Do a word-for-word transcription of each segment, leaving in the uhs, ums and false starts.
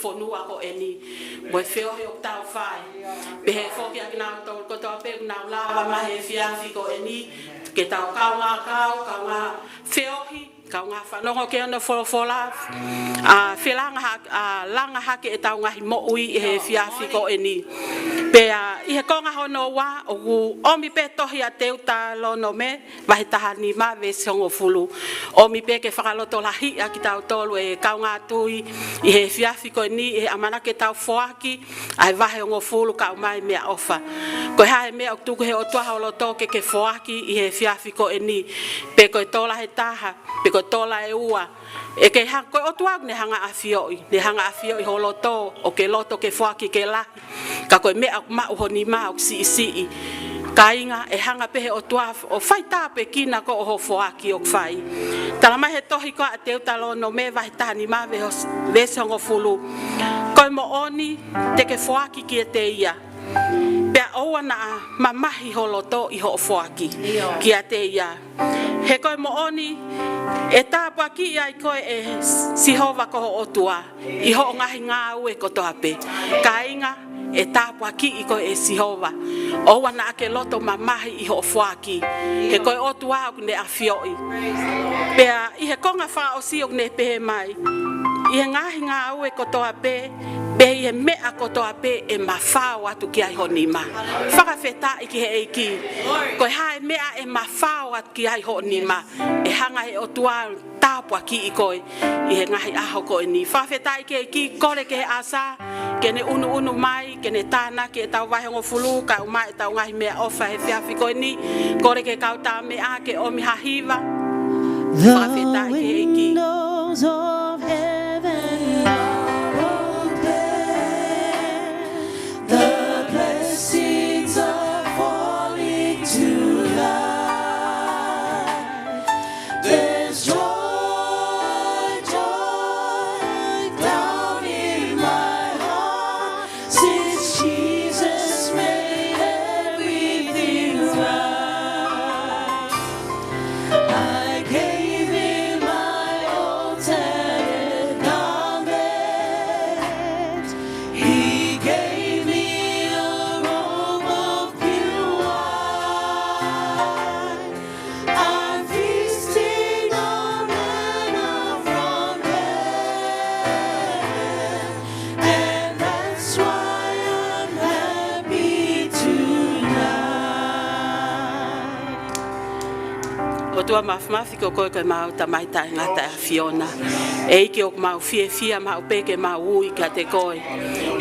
fonua ko eni, mo e feohi ʻoku tau fai. Pehē foki ʻa kinautolu kotoa pē ʻoku nau lava mai he efiafi ko eni, ke tau kaungā kau, kaungā feohi, kaungā fanongo ki hono folofola, ʻa felanga ha-, ʻa langa hake ʻetau ngaahi moʻui ʻi he efiafi ko eni. Pea ʻi he konga hono ua, ʻoku ʻomi pē tohi ʻa Teutalōnome, vahe taha nima veesi hongofulu. ʻOmi pē ke fakalotolahiʻi ʻa kitautolu ʻe kaungā tui ʻi he efiafi ko eni, ʻi he ʻamanaki ke tau foaki ʻa e vahe hongofulu kae ʻumaʻā e meʻaʻofa. Ko e hā e meʻa ʻoku tuku he ʻOtua ho loto ke ke foaki ʻi he efiafi ko eni? Pe ko e tola ʻe taha, pe ko e tola ʻe ua. ʻE kei hanga, ko e ʻOtua ʻoku ne hanga ʻafioʻi, ne hanga ʻafioʻi ho loto, ʻoku ke loto ke foaki ke lahi. Ka ko e meʻa ʻoku maʻu ho nima ʻoku siʻisiʻi. Kāinga, ʻe hanga pē he ʻOtua ʻo fai tāpuekina ko ē hoʻo foaki ʻoku fai. Tala mai he tohi ko ē ʻa Teutalōnome vahe taha nima veesi, veesi hongofulu. Ko e moʻoni te ke foaki kiate ia. Pea ʻoua naʻa mamahi ho loto ʻi hoʻo foaki kiate ia. He ko e moʻoni, ʻe tāpuakiʻi ai koe ʻe Sihova ko ho ʻOtua ʻi hoʻo ngaahi ngāue kotoa pē. Kāinga, ʻe tāpuakiʻi koe ʻe Sihova. ʻOua naʻa ke loto mamahi ʻi hoʻo foaki. He ko e ʻOtua ʻoku ne ʻafioʻi. Pea ʻi he konga fakaʻosi ʻoku ne pehē mai, ʻi he ngaahi ngāue kotoa pē, pea ʻi he meʻa kotoa pē ʻe mafao atu ki ai ho nima. Fakafetaʻi ki he ʻEiki. Ko e hā e meʻa ʻe mafao atu ki ai ho nima, ʻe hanga he ʻOtua tāpuakiʻi koe ʻi he ngaahi ʻaho ko eni. Fakafetaʻi ki he ʻEiki. Kole ki he ʻasa ke ne ʻunuʻunu mai, ke ne tānaki ʻetau vahe hongofulu, kae ʻumaʻā ʻetau ngaahi meʻaʻofa he efiafi ko eni. Kole ki he kau tā meʻa ke ʻomi ha hiva. Fakafetaʻi ki he ʻEiki. The windows of heaven are open. The blessings are falling tonight. There's joy, joy down in my heart, since Jesus made everything right. I gave him my old tattered garment. He gave me a robe of pure white. I'm feasting on manna from heaven, and that's why I'm happy tonight. ʻOtua Māfimafi, ko koe ko ʻemau Tamai Taʻengata ʻa e ʻAfiona. ʻEiki, ʻoku mau fiefia maʻu pē ke mau ui kiate koe.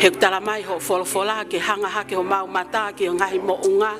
He ʻoku tala mai hoʻo folofola ke hanga hake homau mata ki he ngaahi moʻunga,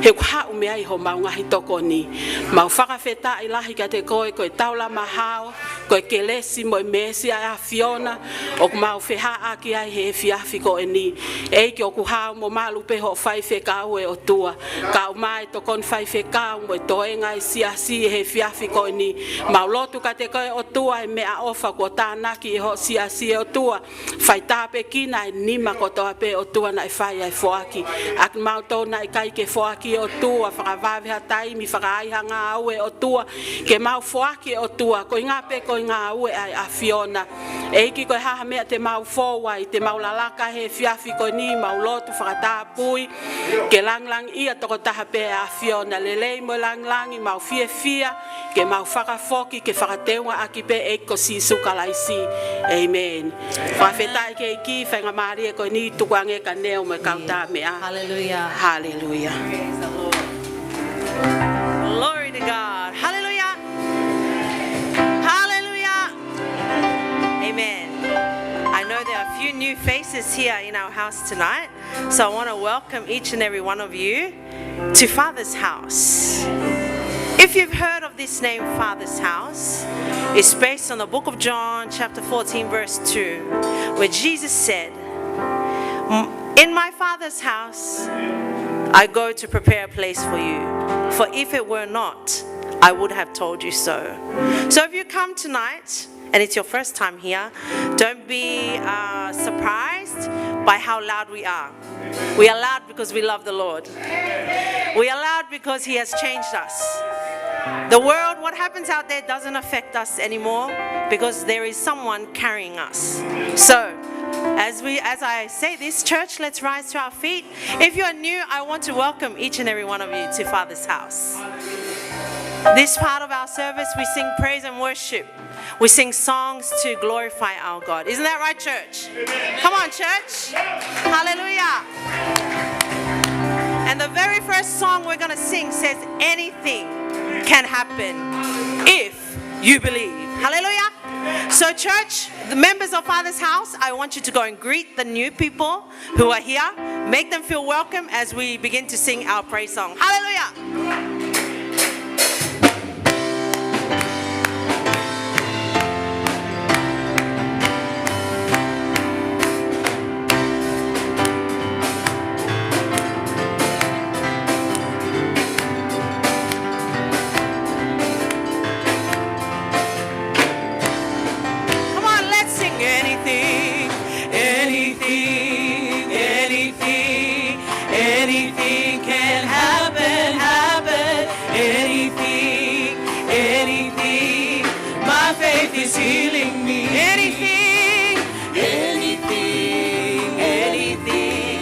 he ʻoku haʻu mei ai homau ngaahi tokoni. Mau fakafetaʻi lahi kiate koe, ko e taulama hao, ko e kelesi mo e meesi ʻa e ʻAfiona ʻoku mau fehaʻaki ai he efiafi ko eni. ʻEiki, ʻoku hao mo malu pē hoʻo faifekau, ʻe ʻOtua, kae ʻumaʻā e tokoni faifekau mo e toenga ʻo e siasi he efiafi ko eni. Mau lotu kiate koe, ʻOtua, ʻi he meʻaʻofa kuo tānaki ʻe hoʻo siasi, ʻe ʻOtua. Fai tāpuekina e nima kotoa pē, ʻOtua, naʻe fai ai e foaki. ʻA kimautolu naʻe ʻikai ke foaki, ʻe ʻOtua, fakavave ha taimi, fakaai ha ngāue, ʻe ʻOtua, ke mau foaki, ʻe ʻOtua, koeʻuhi pē ko e ngāue ʻa e ʻAfiona. ʻEiki, ko e hā ha meʻa te mau fou ai, te mau lalaka he efiafi ko eni, mau lotu fakatapui ke langilangiʻia tokotaha pē ʻa e ʻAfiona. Lelei mo e langilangi, mau fiefia ke mau fakafoki ke fakateungaʻaki pē ʻEiki ko Sīsū Kalaisi. ʻĒmeni. Fakafetaʻi ki he ʻEiki, faingamālie ko eni, tukuange kia Neo mo e kau tā meʻa. Hallelujah. Hallelujah. Praise the Lord. Glory to God. Hallelujah. Hallelujah. Amen. I know there are a few new faces here in our house tonight, so I want to welcome each and every one of you to Father's house. If you've heard of this name, Father's house, it's based on the book of John, chapter fourteen, verse two, where Jesus said, "M-, in my Father's house, I go to prepare a place for you. For if it were not, I would have told you so." So if you come tonight, and it's your first time here, don't be, uh, surprised by how loud we are. We are loud because we love the Lord. We are loud because He has changed us. The world, what happens out there doesn't affect us anymore because there is someone carrying us. So, As we, as I say this, church, let's rise to our feet. If you are new, I want to welcome each and every one of you to Father's house. This part of our service, we sing praise and worship. We sing songs to glorify our God. Isn't that right, church? Come on, church. Hallelujah. And the very first song we're gonna sing says, "Anything can happen if you believe." Hallelujah. So, church, the members of Father's house, I want you to go and greet the new people who are here. Make them feel welcome as we begin to sing our praise song. Hallelujah. Come on, let's sing. Anything, anything, anything, anything can happen, happen. Anything, anything, my faith is healing me. Anything, anything, anything,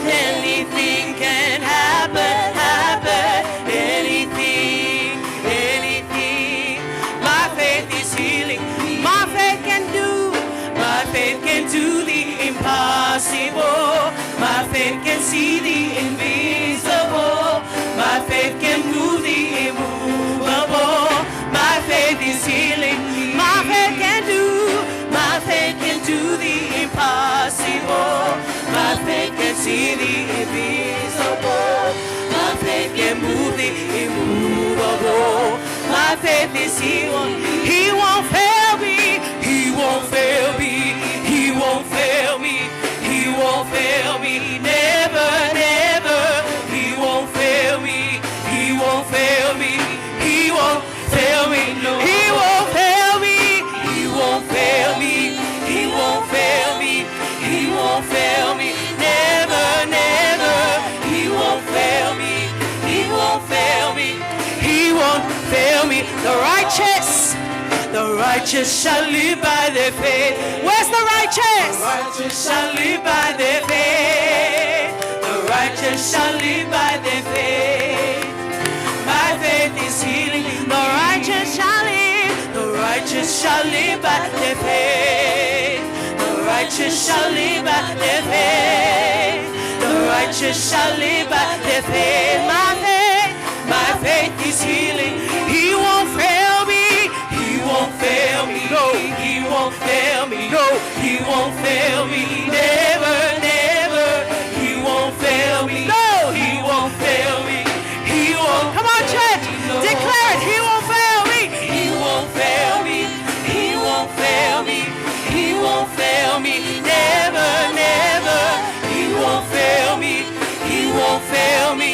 anything can happen, happen. Anything, anything, my faith is healing. My faith can do, my faith can do the impossible. My faith can see the invisible. My faith can move the immovable. My faith is healing me. My faith can do, my faith can do the impossible. My faith can see the invisible. My faith can move the immovable. My faith is healing. He won't fail me. He won't fail me. He won't fail me. He won't fail me, never, never. He won't fail me, he won't fail me, he won't fail me, no. He won't fail me, he won't fail me, he won't fail me, he won't fail me, never, never. He won't fail me, he won't fail me, he won't fail me. The righteous, the righteous shall live by their faith. Where's the righteous? The righteous shall live by their faith. The righteous shall live by their faith. My faith is healing. The righteous shall live. The righteous shall live by their faith. The righteous shall live by their faith. The righteous shall live by their faith. My faith, my faith is healing. He won't fail me. He won't fail me. No, he won't fail me. No, he won't fail me. Never, never. He won't fail me. No, he won't fail me. He won't. Come on, church. Declare it. He won't fail me. He won't fail me. He won't fail me. He won't fail me. Never, never. He won't fail me. He won't fail me.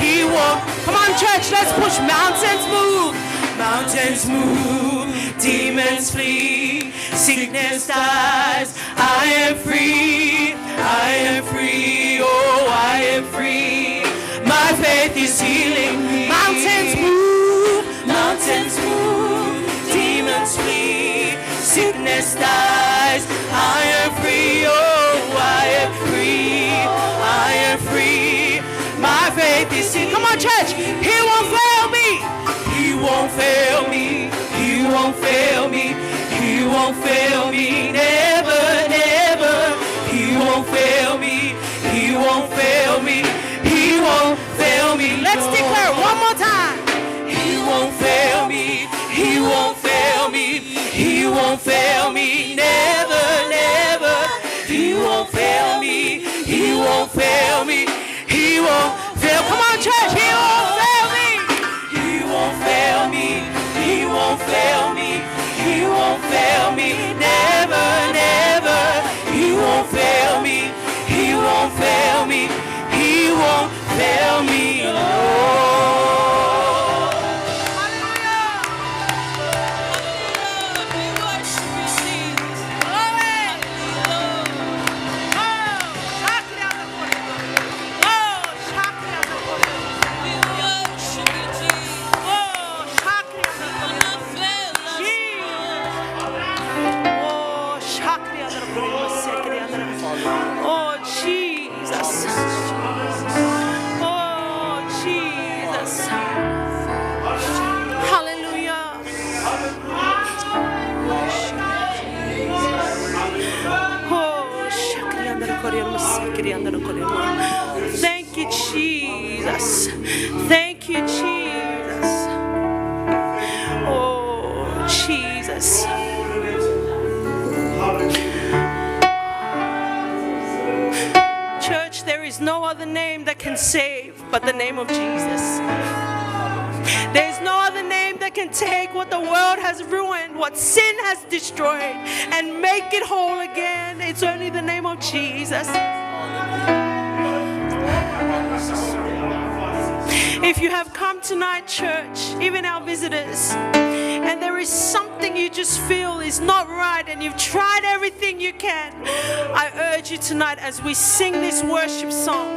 He won't. Come on, church, let's push. Mountains move. Mountains move. Demons flee. Sickness dies. I am free. I am free. Oh, I am free. My faith is healing me. Mountains move. Mountains move, demons flee, sickness dies. I am free, oh, I am free, I am free. My faith is in. Come on, church. He won't fail me. He won't fail me. He won't fail me. He won't fail me. Never, never. He won't fail me. He won't fail me. He won't fail me. Let's declare one more time. He won't fail me. He won't fail me. He won't fail me. Never, never. He won't fail me. He won't fail me. He won't fail. Come on, church. He won't fail me. He won't fail me. He won't fail me. He won't fail me. Never, never. He won't fail me. He won't fail me. He won't fail me, Lord. Hallelujah. We worship you, Jesus. Glory. Oh, Thank you, Jesus. Thank you, Jesus. Oh, Jesus. Church, there is no other name that can save but the name of Jesus. There's no other name that can take what the world has ruined, what sin has destroyed, and make it whole again. It's only the name of Jesus. If you have come tonight, church, even our visitors, and there is something you just feel is not right, and you've tried everything you can, I urge you tonight as we sing this worship song,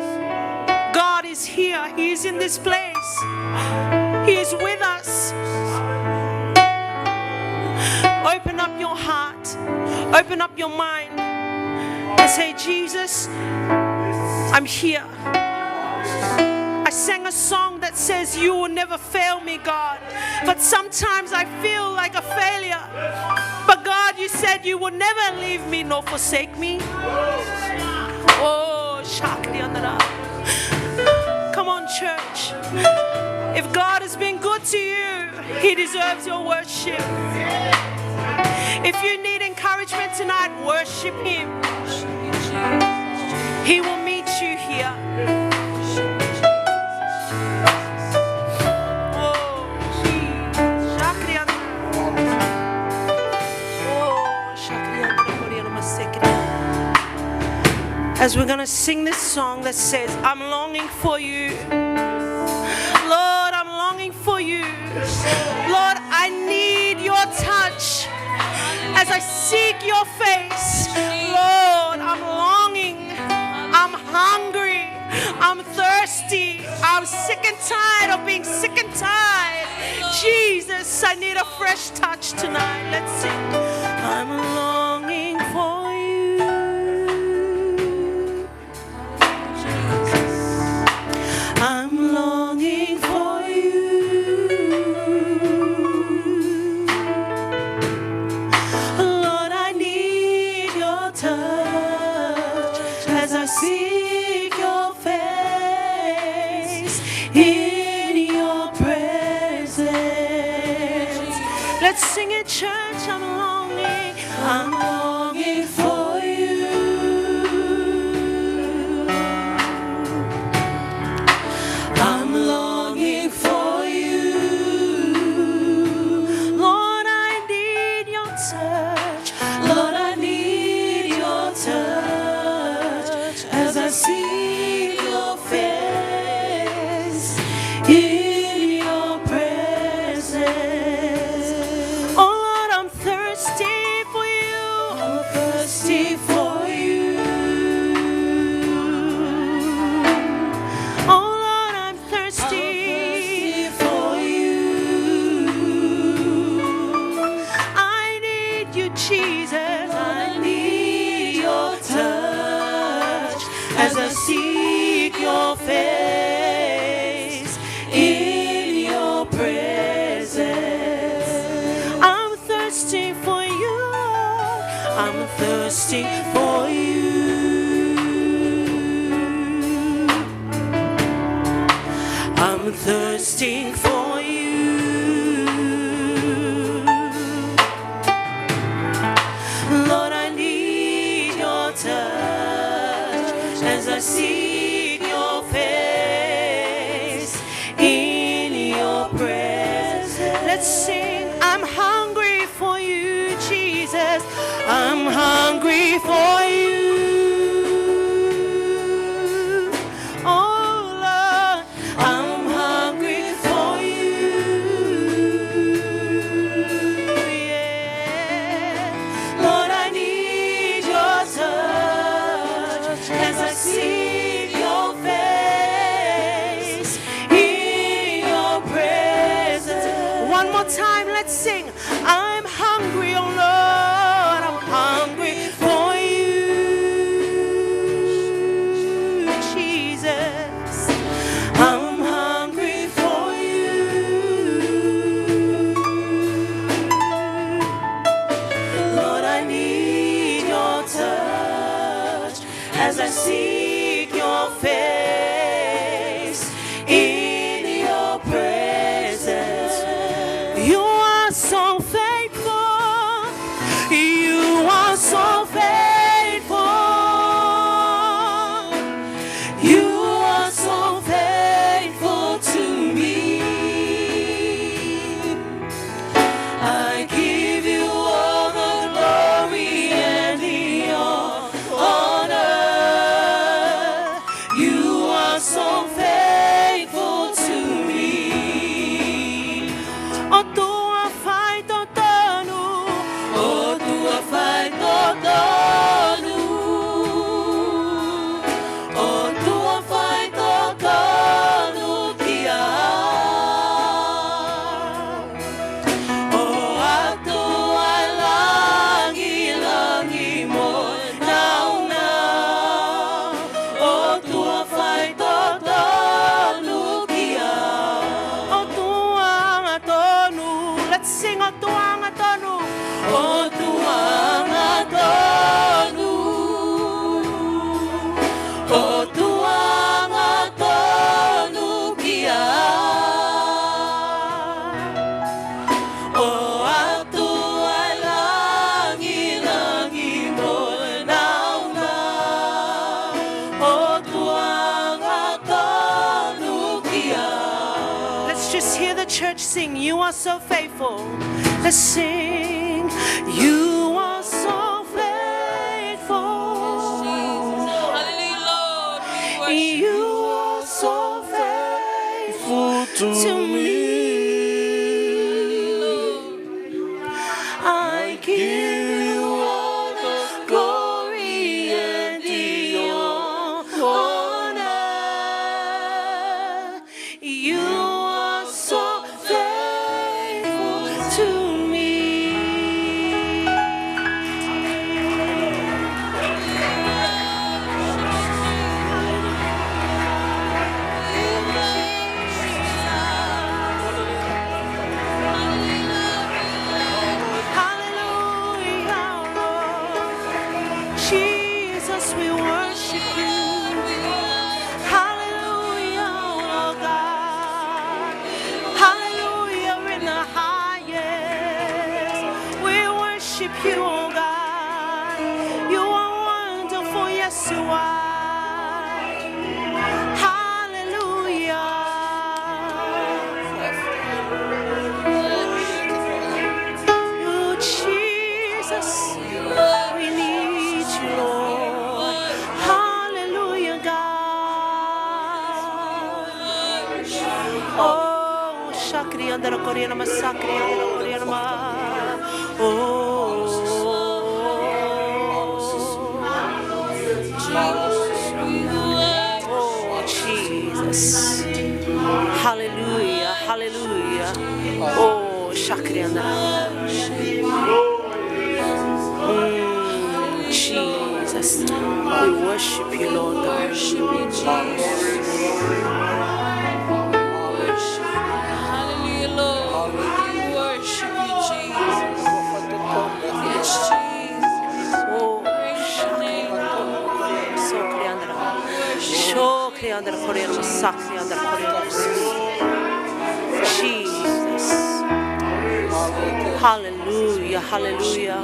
God is here. He is in this place. He is with us. Open up your heart. Open up your mind and say, "Jesus, I'm here." I sang a song that says, "You will never fail me, God." But sometimes I feel like a failure. But God, you said you will never leave me nor forsake me. Oh, shakri andara. Come on, church. If God has been good to you, He deserves your worship. If you need encouragement tonight, worship Him. He will meet you here. Oh, shakri andara. Oh, shakri andara, kori andara, masekri. As we're gonna sing this song that says, "I'm longing for you. Lord, I'm longing for you. Lord, I need your touch as I seek your face. Lord, I'm longing. I'm hungry. I'm thirsty. I'm sick and tired of being sick and tired. Jesus, I need a fresh touch tonight." Let's sing. I'm longing for you. I'm longing for you. Lord, I need your touch as I seek your face in your presence. Let's sing it, church. I'm longing. I'm longing for you. I'm longing for you. Lord, I need your touch. Lord, I need your touch as I seek your face in your presence. Oh Lord, I'm thirsty for you. I'm thirsty for you. Oh Lord, I'm thirsty. I'm thirsty for you. I need you, Jesus. I need your touch as I seek your face in your presence. I'm thirsty for you. I'm thirsty for you. I'm thirsty for you. Lord, I need your touch as I seek your face in your presence. Let's sing. I'm hungry for you, Jesus. I'm hungry for you. Oh Lord, I'm hungry for you. Yeah. Lord, I need your touch as I seek As I seek your face in your presence. You are so faithful. You are so faithful. You are so faithful to me. I give you all the glory and the honor. You are so faithful to me. ʻOtua faitotonu. ʻOtua faitotonu. ʻOtua faitotonu kia au. ʻOatu ʻa e langilangi mo e nāunau. ʻOtua faitotonu kia au. ʻOtua angatonu. Let's sing ʻOtua angatonu. ʻOtua angatonu. ʻOtua angatonu kia au. ʻOatu ʻa e langilangi mo e nāunau. ʻOtua angatonu kia au. Let's just hear the church sing. You are so faithful. Let's sing. You are so faithful. Hallelujah, Lord. We worship you. You are so faithful to me. I give you all the glory and the honor. You are so faithful to me. Hallelujah, Lord. Jesus, we worship you. Hallelujah, oh God. Hallelujah in the highest. We worship you, oh God. You are wonderful, yes, you are. Hallelujah. Oh, Jesus. We need you, Lord. Hallelujah, God. Oh, shakri andara koriana ma, shakri andara koriana ma. Oh, Jesus. Hallelujah, hallelujah. Oh, shakri andara. Mm, Jesus. We worship you, Lord God. Worship you, Jesus. Hallelujah, Lord. We worship you, Jesus. Yes, Jesus. Oh, praise your name, Lord. Shokri andara. Shokri andara, kore andara, sakri andara, kore andara. Jesus. Hallelujah. Hallelujah, hallelujah.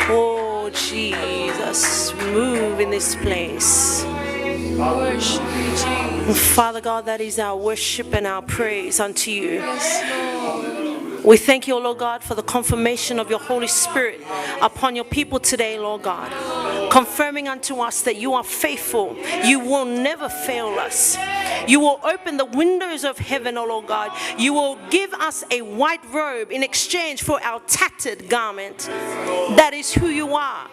Oh, Jesus, move in this place. Worship you, Jesus. Father God, that is our worship and our praise unto you. Yes, Lord. We thank you, O Lord God, for the confirmation of your Holy Spirit upon your people today, Lord God, confirming unto us that you are faithful. You will never fail us. You will open the windows of heaven, O Lord God. You will give us a white robe in exchange for our tattered garment. That is who you are.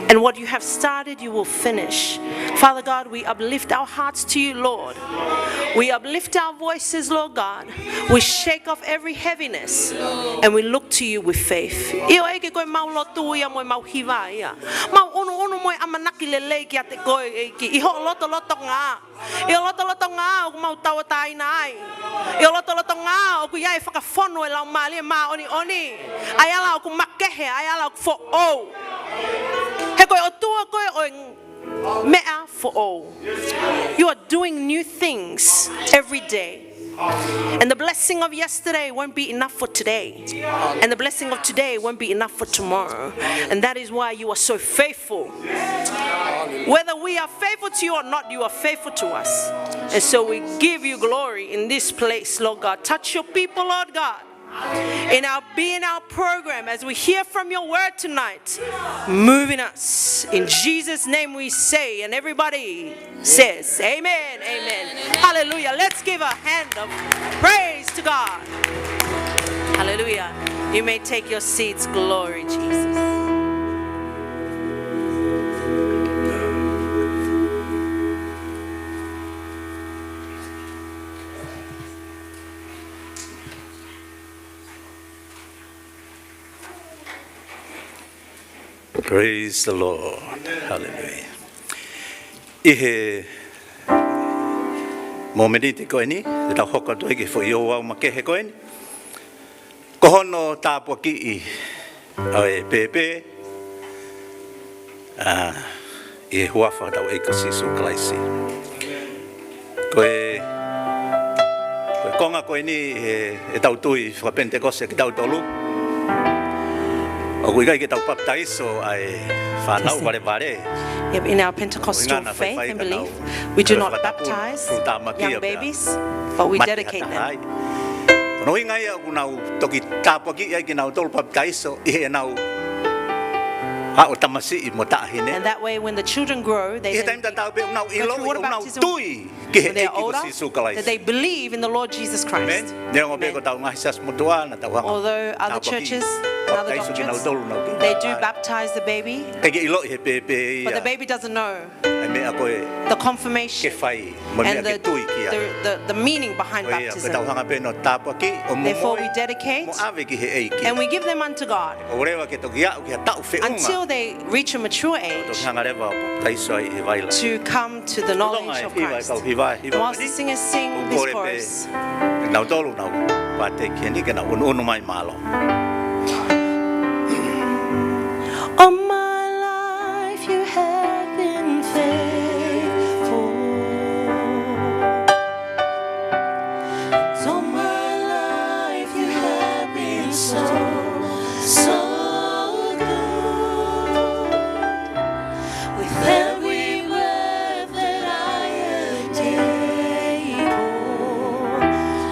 And what you have started, you will finish. Father God, we uplift our hearts to you, Lord. We uplift our voices, Lord God. We shake off every heaviness and we look to you with faith. ʻIo ʻEiki, ko e mau lotu ia mo e mau hiva ia. Mau ʻunuʻunu mo e ʻamanaki lelei kiate koe ʻEiki. ʻI hoʻo lotolotonga. ʻI hoʻo lotolotonga ʻoku mau tauʻatāina ai. ʻI hoʻo lotolotonga ʻoku ʻi ai e fakafonu e Laumālie Māʻoniʻoni. ʻA e ala ʻoku makehe, ʻa e ala ʻoku foʻou. He ko e ʻOtua koe ʻo e meʻa foʻou. You are doing new things every day. And the blessing of yesterday won't be enough for today. And the blessing of today won't be enough for tomorrow. And that is why you are so faithful. Whether we are faithful to you or not, you are faithful to us. And so we give you glory in this place, Lord God. Touch your people, Lord God. In our being, our program, as we hear from your word tonight, move in us. In Jesus' name we say, and everybody says, "Amen, amen." Hallelujah. Let's give a hand of praise to God. Hallelujah. You may take your seats. Glory, Jesus. Praise the Lord. Hallelujah. ʻI he momeniti ko eni, te tau hoko atu ai ki he foʻi ouau makehe ko eni. Ko hono tāpuakiʻi ʻa e pēpē, ʻa, ʻi he huafa ʻo hotau ʻEiki ko Sīsū Kalaisi. Ko e, ko e konga ko eni he, ʻetau tui faka-Penitekosi ʻa kitautolu, ʻoku ʻikai ke tau papitaiso ʻa e fānau valevale. Yep, in our Pentecostal faith and belief, we do not baptize young babies, but we dedicate them. Ko hono ʻuhinga ia ʻoku nau toki tāpuakiʻi ai kinautolu, papitaiso, ʻi heʻenau aʻu ʻo tamasiʻi mo taʻahine. And that way, when the children grow, they then, ʻi he taimi tatau pē ʻoku nau ʻiloʻi, ʻoku nau tui ki he ʻEiki ko Sīsū Kalaisi. That they believe in the Lord Jesus Christ. Amen. Neongo pē ko hotau ngaahi siasi motuʻa naʻa tau hanga ʻo tāpuakiʻi, papitaiso kinautolu, nau kei taʻahine. They do baptize the baby, but the baby doesn't know the confirmation and the, the, the meaning behind baptism. Therefore, we dedicate and we give them unto God until they reach a mature age to come to the knowledge of Christ. Whilst the singers sing this chorus. All my life you have been faithful. All my life you have been so, so good. With every breath that I am able,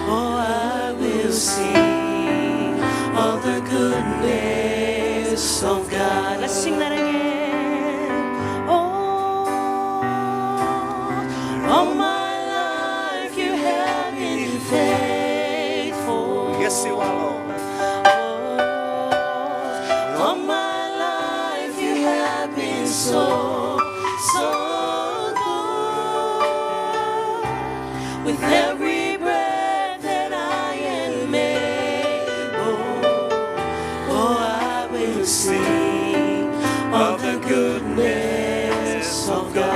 oh, I will sing of the goodness of God. Let's sing that again. Oh, all my life you have been faithful. Yes, you are, Lord. Oh, all my life you have been so, so good. With every breath that I am able, oh, I will sing of the goodness of God.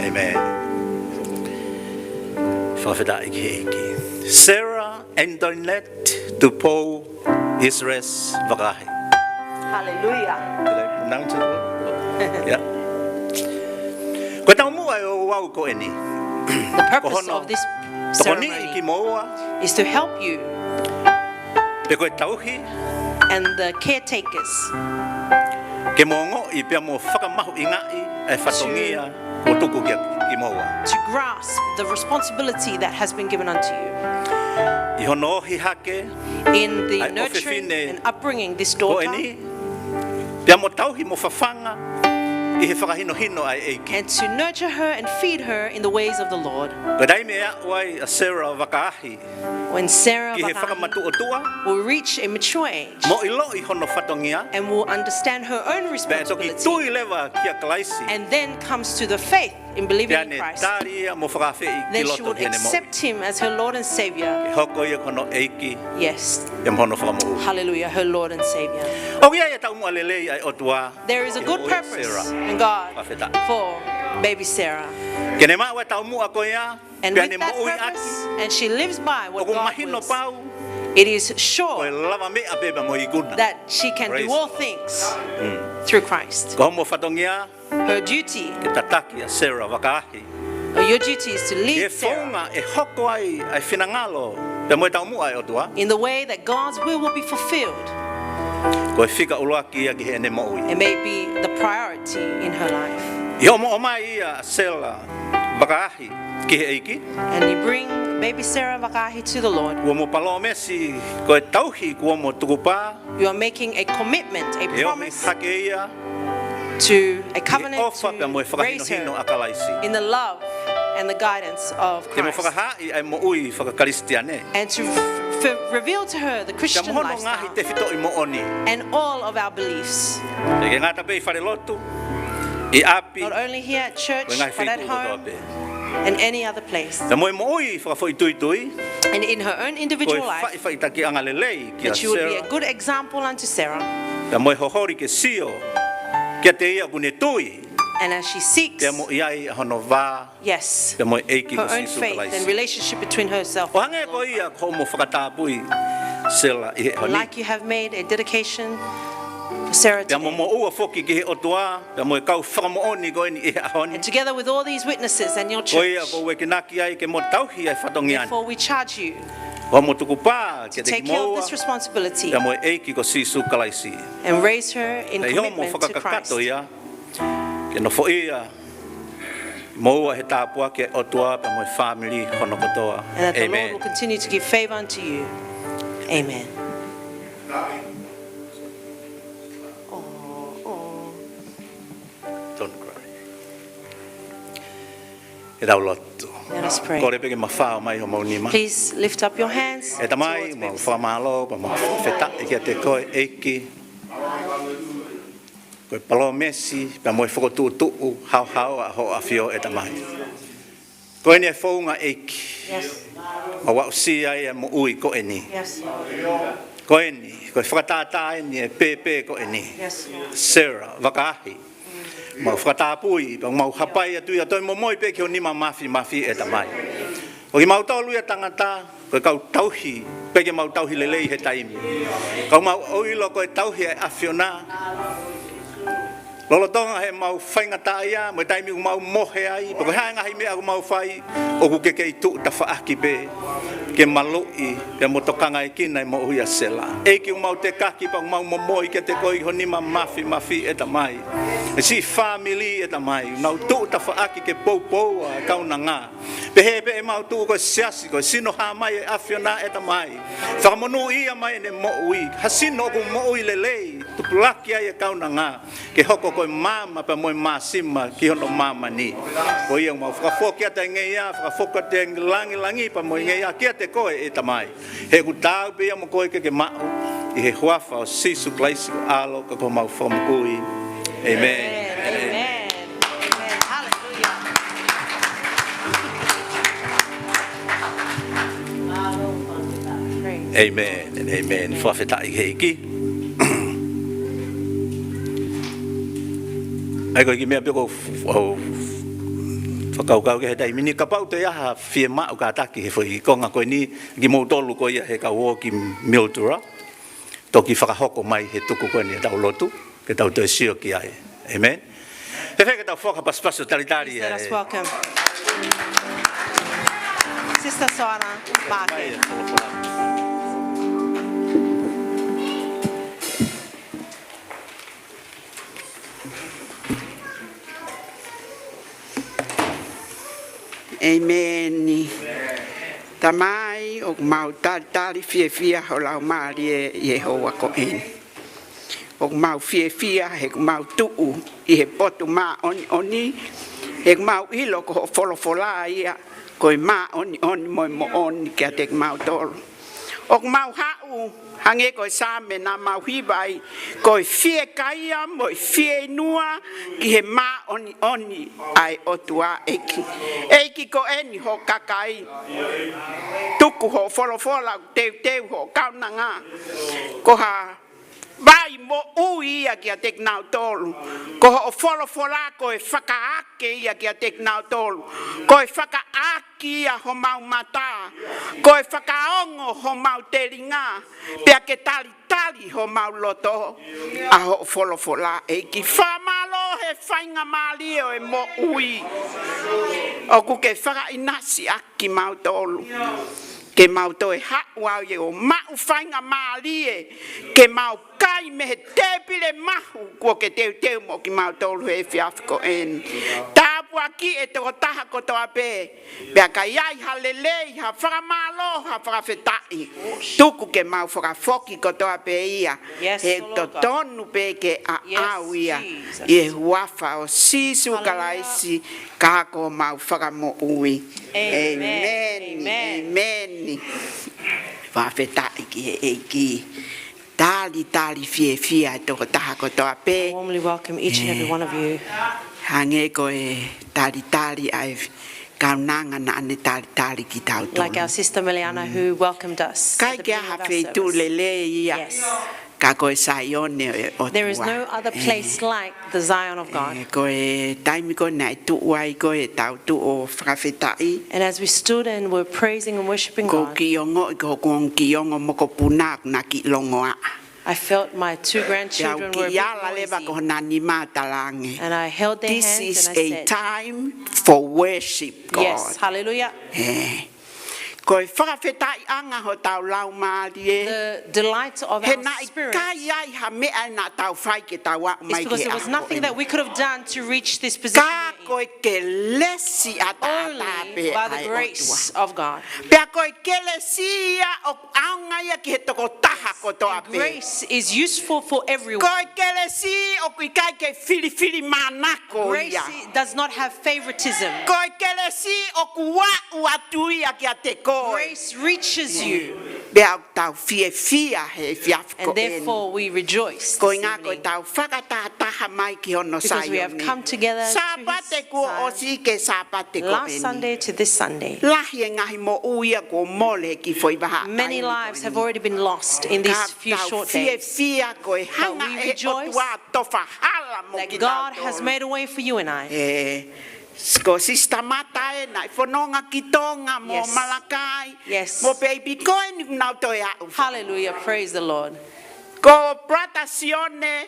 Amen. Fakafetaʻi ki he ʻEiki. Sarah Antoinette Tupou Israel Vakaahi. Hallelujah. Did I pronounce it well? Yeah. Ko e taumuʻa ʻo e ouau ko eni, ko hono tokoniʻi kimoua, the purpose of this ceremony is to help you pe ko e tauhi and the caretakers ke mo ongoʻi pea mo fakamahuʻingaʻi e fatongia kuo tuku kia kimoua. To grasp the responsibility that has been given unto you. ʻI hono ohi hake ʻa e ʻofefine ko eni, in the nurturing and upbringing this daughter, pea mo tauhi mo fafanga ʻi he fakahinohino ʻa e ʻEiki. And to nurture her and feed her in the ways of the Lord. Ko e taimi ʻe aʻu ai ʻa Sarah Vakaahi When Sarah Vakaahi will reach a mature age, ki he fakamatuʻotuʻa, mo ʻiloʻi hono fatongia, and will understand her own responsibility, pea toki tui leva kia Kalaisi, and then comes to the faith in believing in Christ, pea ne tali ia mo fakaafeʻi ki loto ki heʻene moʻui, then she would accept him as her Lord and Savior. Ke hoko ia ko hono ʻEiki, yes, pea mo hono Fakamoʻui. Hallelujah, her Lord and Savior. ʻOku ʻi ai e taumuʻa lelei ʻa e ʻOtua ki he moʻui ʻa Sarah. There is a good purpose in God for baby Sarah. Ke ne maʻu e taumuʻa ko ia, and with that purpose, and she lives by what God wills, pea ne moʻui ʻaki, ʻoku mahino pau It is sure Ko e lavameʻa pē pea mo e ikuna. that she can Praise do all the Lord. things Mm. through Christ. Ko homo fatongia Her duty, ke tataki ʻa Sarah Vakaahi. or your duty is to Ke lead Sarah founga ʻe hoko ai ʻa e finangalo pea mo e taumuʻa ʻa e ʻOtua. in the way that God's will will be fulfilled Ko e fika ʻuluaki ia ki heʻene moʻui. and may be the priority in her life. ʻI hoʻomo ʻomai ʻa Sarah Vakaahi ki he ʻEiki. And you bring baby Sarah Vakaahi to the Lord. Kuo mo palōmesi ko e tauhi kuo mo tukupā. You are making a commitment, a ʻE ʻomi promise hake ia to a ʻi he covenant ʻofa pea mo e to raise fakahinohino her ʻa Kalaisi. in the love and the guidance of Ke mo Christ. fakahaaʻi ʻa e moʻui fakakalisitiane. And to f- f- reveal to her the Pea Christian mo hono ngaahi lifestyle tefitoʻi moʻoni. and all of our beliefs. ʻIkai ke ngata pē ʻi falelotu, ʻi ʻapi, Not only here at church, ko e ngaahi but at feituʻu kotoa home pē. and any other place. Pea mo e moʻui fakafoʻituitui, And in her own ko e individual life, faʻifaʻitakiʻanga lelei kia that she would be a Sarah. good example unto Sarah. Pea mo e hoholi ke sio kiate ia ʻoku ne tui. And as she seeks, Pea mo ʻi ai ʻa hono vā yes, Pea mo e ʻEiki her ko own Sīsū faith Kalaisi. and relationship between herself ʻO hangē ko ia ko homo fakatapui Sarah ʻi he ʻaho ni. Like you have made a dedication for Sarah Pea mo today. moʻua foki ki he ʻOtua, pea mo e kau fakamoʻoni ko eni ʻi he ʻaho ni. And together with all these witnesses and your Ko ia church, ʻoku ou ekinaki ai ke mo tauhi ʻa e fatongia ni. therefore we charge you Ko homo tukupā to kiate take care of kimoua, this responsibility pea mo e ʻEiki ko Sīsū Kalaisi. and raise her in Pea ʻi homo commitment to fakakakato Christ. ia, ke nofoʻia moua he tāpuaki ʻa e ʻOtua pea mo e fāmili hono kotoa. And that the Lord ʻĒmeni. will continue to give favor unto you. Amen. Don't cry. Ke tau lotu. Let us pray. Kole pē ke mafao mai homou nima. Please lift up your hands ʻE Tamai, towards mau baby. fakamālō, pea mau fakafetaʻi kiate koe ʻEiki. Ko e palōmesi, pea mo e fokotuʻutuʻu haohaoa ʻa hoʻo ʻAfio ʻe Tamai. Ko eni ʻa e founga ʻEiki. Yes. Mau aʻusia ai ʻa e moʻui ko eni. Yes. Ko eni, ko e fakatātā eni ʻa e pēpē ko eni. Yes, Lord. Sarah Vakaahi. Mau fakatapui, pea mau hapai atu ia toe momoi pē ki ho nima mafimafi ʻe Tamai. Ko kimautolu ia tangata, ko e kau tauhi, pea ke mau tauhi lelei he taimi. Ka mau ʻilo ko e tauhi ʻa e ʻAfiona. Lolotonga he mau faingataʻaʻia, mo e taimi ʻoku mau mohe ai, pe ko e hā e ngaahi meʻa ʻoku mau fai, ʻoku ke kei tuʻu tafaʻaki pē, ke maluʻi, pea mo tokangaekina e moʻui ʻa Sarah. ʻEiki ʻoku mau tekaki pea ʻoku mau momoi kiate koe ʻi ho nima mafimafi ʻe Tamai. ʻE siʻi fāmili ʻe Tamai, nau tuʻu tafaʻaki ke poupou ʻa e kaunanga. Pehē pē ʻemau tuʻu ko e siasi, ko e sino hā mai ʻa e ʻAfiona ʻe Tamai. Fakamonūʻia mai ʻene moʻui, ha sino ʻoku moʻui lelei, tupulaki ai e kaunanga. Ke hoko ko e maama pea mo e māsima ki hono māmani. Ko ia ʻoku mau fakafoki atu e ngeia, fakafoki atu e langilangi pea mo e ngeia kiate koe ʻe Tamai. He ʻoku taau pē ia mo koe ke ke maʻu ʻi he huafa ʻo Sīsū Kalaisi ko e ʻAlo ka ko homau Fakamoʻui. ʻĒmeni. ʻĒmeni. ʻĒmeni. ʻĒmeni. Hallelujah. ʻĒmeni. ʻĒmeni. Fakafetaʻi ki he ʻEiki. ʻAi ko e kiʻi meʻa pē ʻoku ou f-, ou fakakaukau ki ai he taimi ni kapau toe ʻi ai ha fiemaʻu kātaki he foʻi konga ko eni kimoutolu ko ia he kau ō ki Mildura. Toki fakahoko mai he tuku ko eni ʻetau lotu, ke tau toe sio ki ai. ʻĒmeni. Fēfē ke tau foaki ha pasipasi ʻo talitali Please let us ʻa e welcome Sister Soana Maake. ʻĒmeni. Tamai, ʻoku mau talitali fiefia ho Laumālie ʻi he houa ko eni. ʻOku mau fiefia he ʻoku mau tuʻu ʻi he potu māʻoniʻoni, he ʻoku mau ʻilo ko hoʻo folofola ia, ko e māʻoniʻoni mo e moʻoni kiate kimautolu. ʻOku mau haʻu, hangē ko e Saame naʻa mau hiva ai, ko e fiekaia mo e fieinua ki he māʻoniʻoni ʻa e ʻOtua ʻEiki. ʻEiki ko eni ho kakai. Tuku hoʻo folofola ʻoku teuteu hoʻo kaunanga. Ko ha vai moʻui ia kiate kinautolu. Ko hoʻo folofola ko e fakaake ia kiate kinautolu. Ko e fakaʻaki ia homau mata. Ko e fakaongo homau telinga. Pea ke talitali homau loto ʻa hoʻo folofola, ʻEiki. Fakamālō he faingamālie ʻo e moʻui. ʻOku ke fakaʻinasi ʻaki kimautolu. Ke mau toe haʻu ai ʻo maʻu faingamālie, ke mau kai mei he tēpile mahu kuo ke teuteu mo kimautolu he efiafi ko eni. Tāpuakiʻi e tokotaha kotoa pē, pea ka ʻi ai ha lelei, ha fakamālō, ha fakafetaʻi, tuku ke mau fakafoki kotoa pē ia. Yes, he Lord God. Totonu pē ke Yes, aʻau ia. Jesus. ʻI he huafa ʻo Sīsū Hallelujah. Kalaisi, ka ko homau fakamoʻui. Amen. ʻĒmeni. Amen. ʻĒmeni. Fakafetaʻi ki he ʻEiki. Talitali fiefia e tokotaha kotoa pē. I warmly welcome each and every one of you. Hangē ko e talitali ʻa e kaunanga naʻa ne talitali kitautolu. Like our sister Meleana who welcomed us at the beginning of our service. ʻIkai ke ʻi ai ha feituʻu lelei ia. Yes. Ka ko e Saione ʻo e ʻOtua. There is no other place like the Zion of God. ʻE, ko e taimi ko ē naʻe tuʻu ai ko ē ʻetau tuʻu ʻo fakafetaʻi. And as we stood and were praising and worshiping God, ʻOku ou kiʻi ongoʻi ko hoku ongo kiʻi ongo mokopuna naʻa nau kiʻi longoaʻa. I felt my two grandchildren were a bit noisy. Pea u kiʻi ala leva ki hona nima ʻo talaange, And I held their hands and I said, This is a time for worship, God. Yes, hallelujah. ʻE. Ko e fakafetaʻiʻanga hotau laumālie. The delight of our spirit. He naʻe ʻikai ai ha meʻa naʻa tau fai ke tau aʻu mai ki he ʻaho ko eni. It's because there was nothing that we could have done to reach this position we're in. Ka ko e kelesi ʻataʻatā pē ʻa e ʻOtua. Only by the grace of God. Pea ko e kelesi ia ʻoku ʻaonga ia ki he tokotaha kotoa pē. And grace is useful for everyone. Ko e kelesi ʻoku ʻikai ke filifilimānako ia. Grace does not have favoritism. Ko e kelesi ʻoku aʻu atu ia kiate koe. Grace reaches you. Pea ʻoku tau fiefia he efiafi ko eni. And therefore we rejoice this evening. Koeʻuhi ko ʻetau fakatahataha mai ki hono Saione. Because we have come together to his side. Sāpate kuo ʻosi ki he Sāpate ko eni. Last Sunday to this Sunday. Lahi e ngaahi moʻui ia kuo mole he kiʻi foʻi vahaʻa taimi ko eni. Many lives have already been lost in these few short days. Ka tau fiefia ko e hanga ʻe he ʻOtua ʻo tofa hala mo kitautolu. But we rejoice that God has made a way for you and I. ʻE, ko Sister Mata ē, naʻe fononga ki Tonga mo Malakai. Yes. Yes. Mo baby ko eni kuo nau toe aʻu. Hallelujah, praise the Lord. Ko Brother Sione,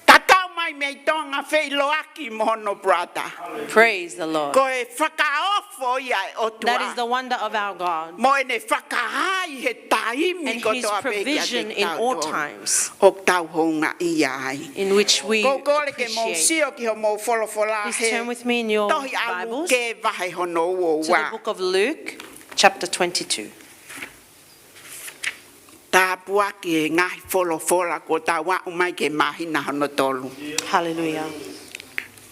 tatau mai mei Tonga, feʻiloaki mo hono brother. Praise the Lord. Ko e fakaofo ia ʻa e ʻOtua. That is the wonder of our God. Mo ʻene fakahā ʻi he taimi kotoa pē kiate kitautolu. And his provision in all times. ʻOku tau houngaʻia ai. In which we appreciate. Ko u kole ke mou sio ki homou folofola he Tohi ʻa Luke vahe hono ua ua. Please turn with me in your Bibles to the book of Luke, chapter twenty-two. Tāpuaki e ngaahi folofola kuo tau aʻu mai ki he māhina hono tolu. Hallelujah.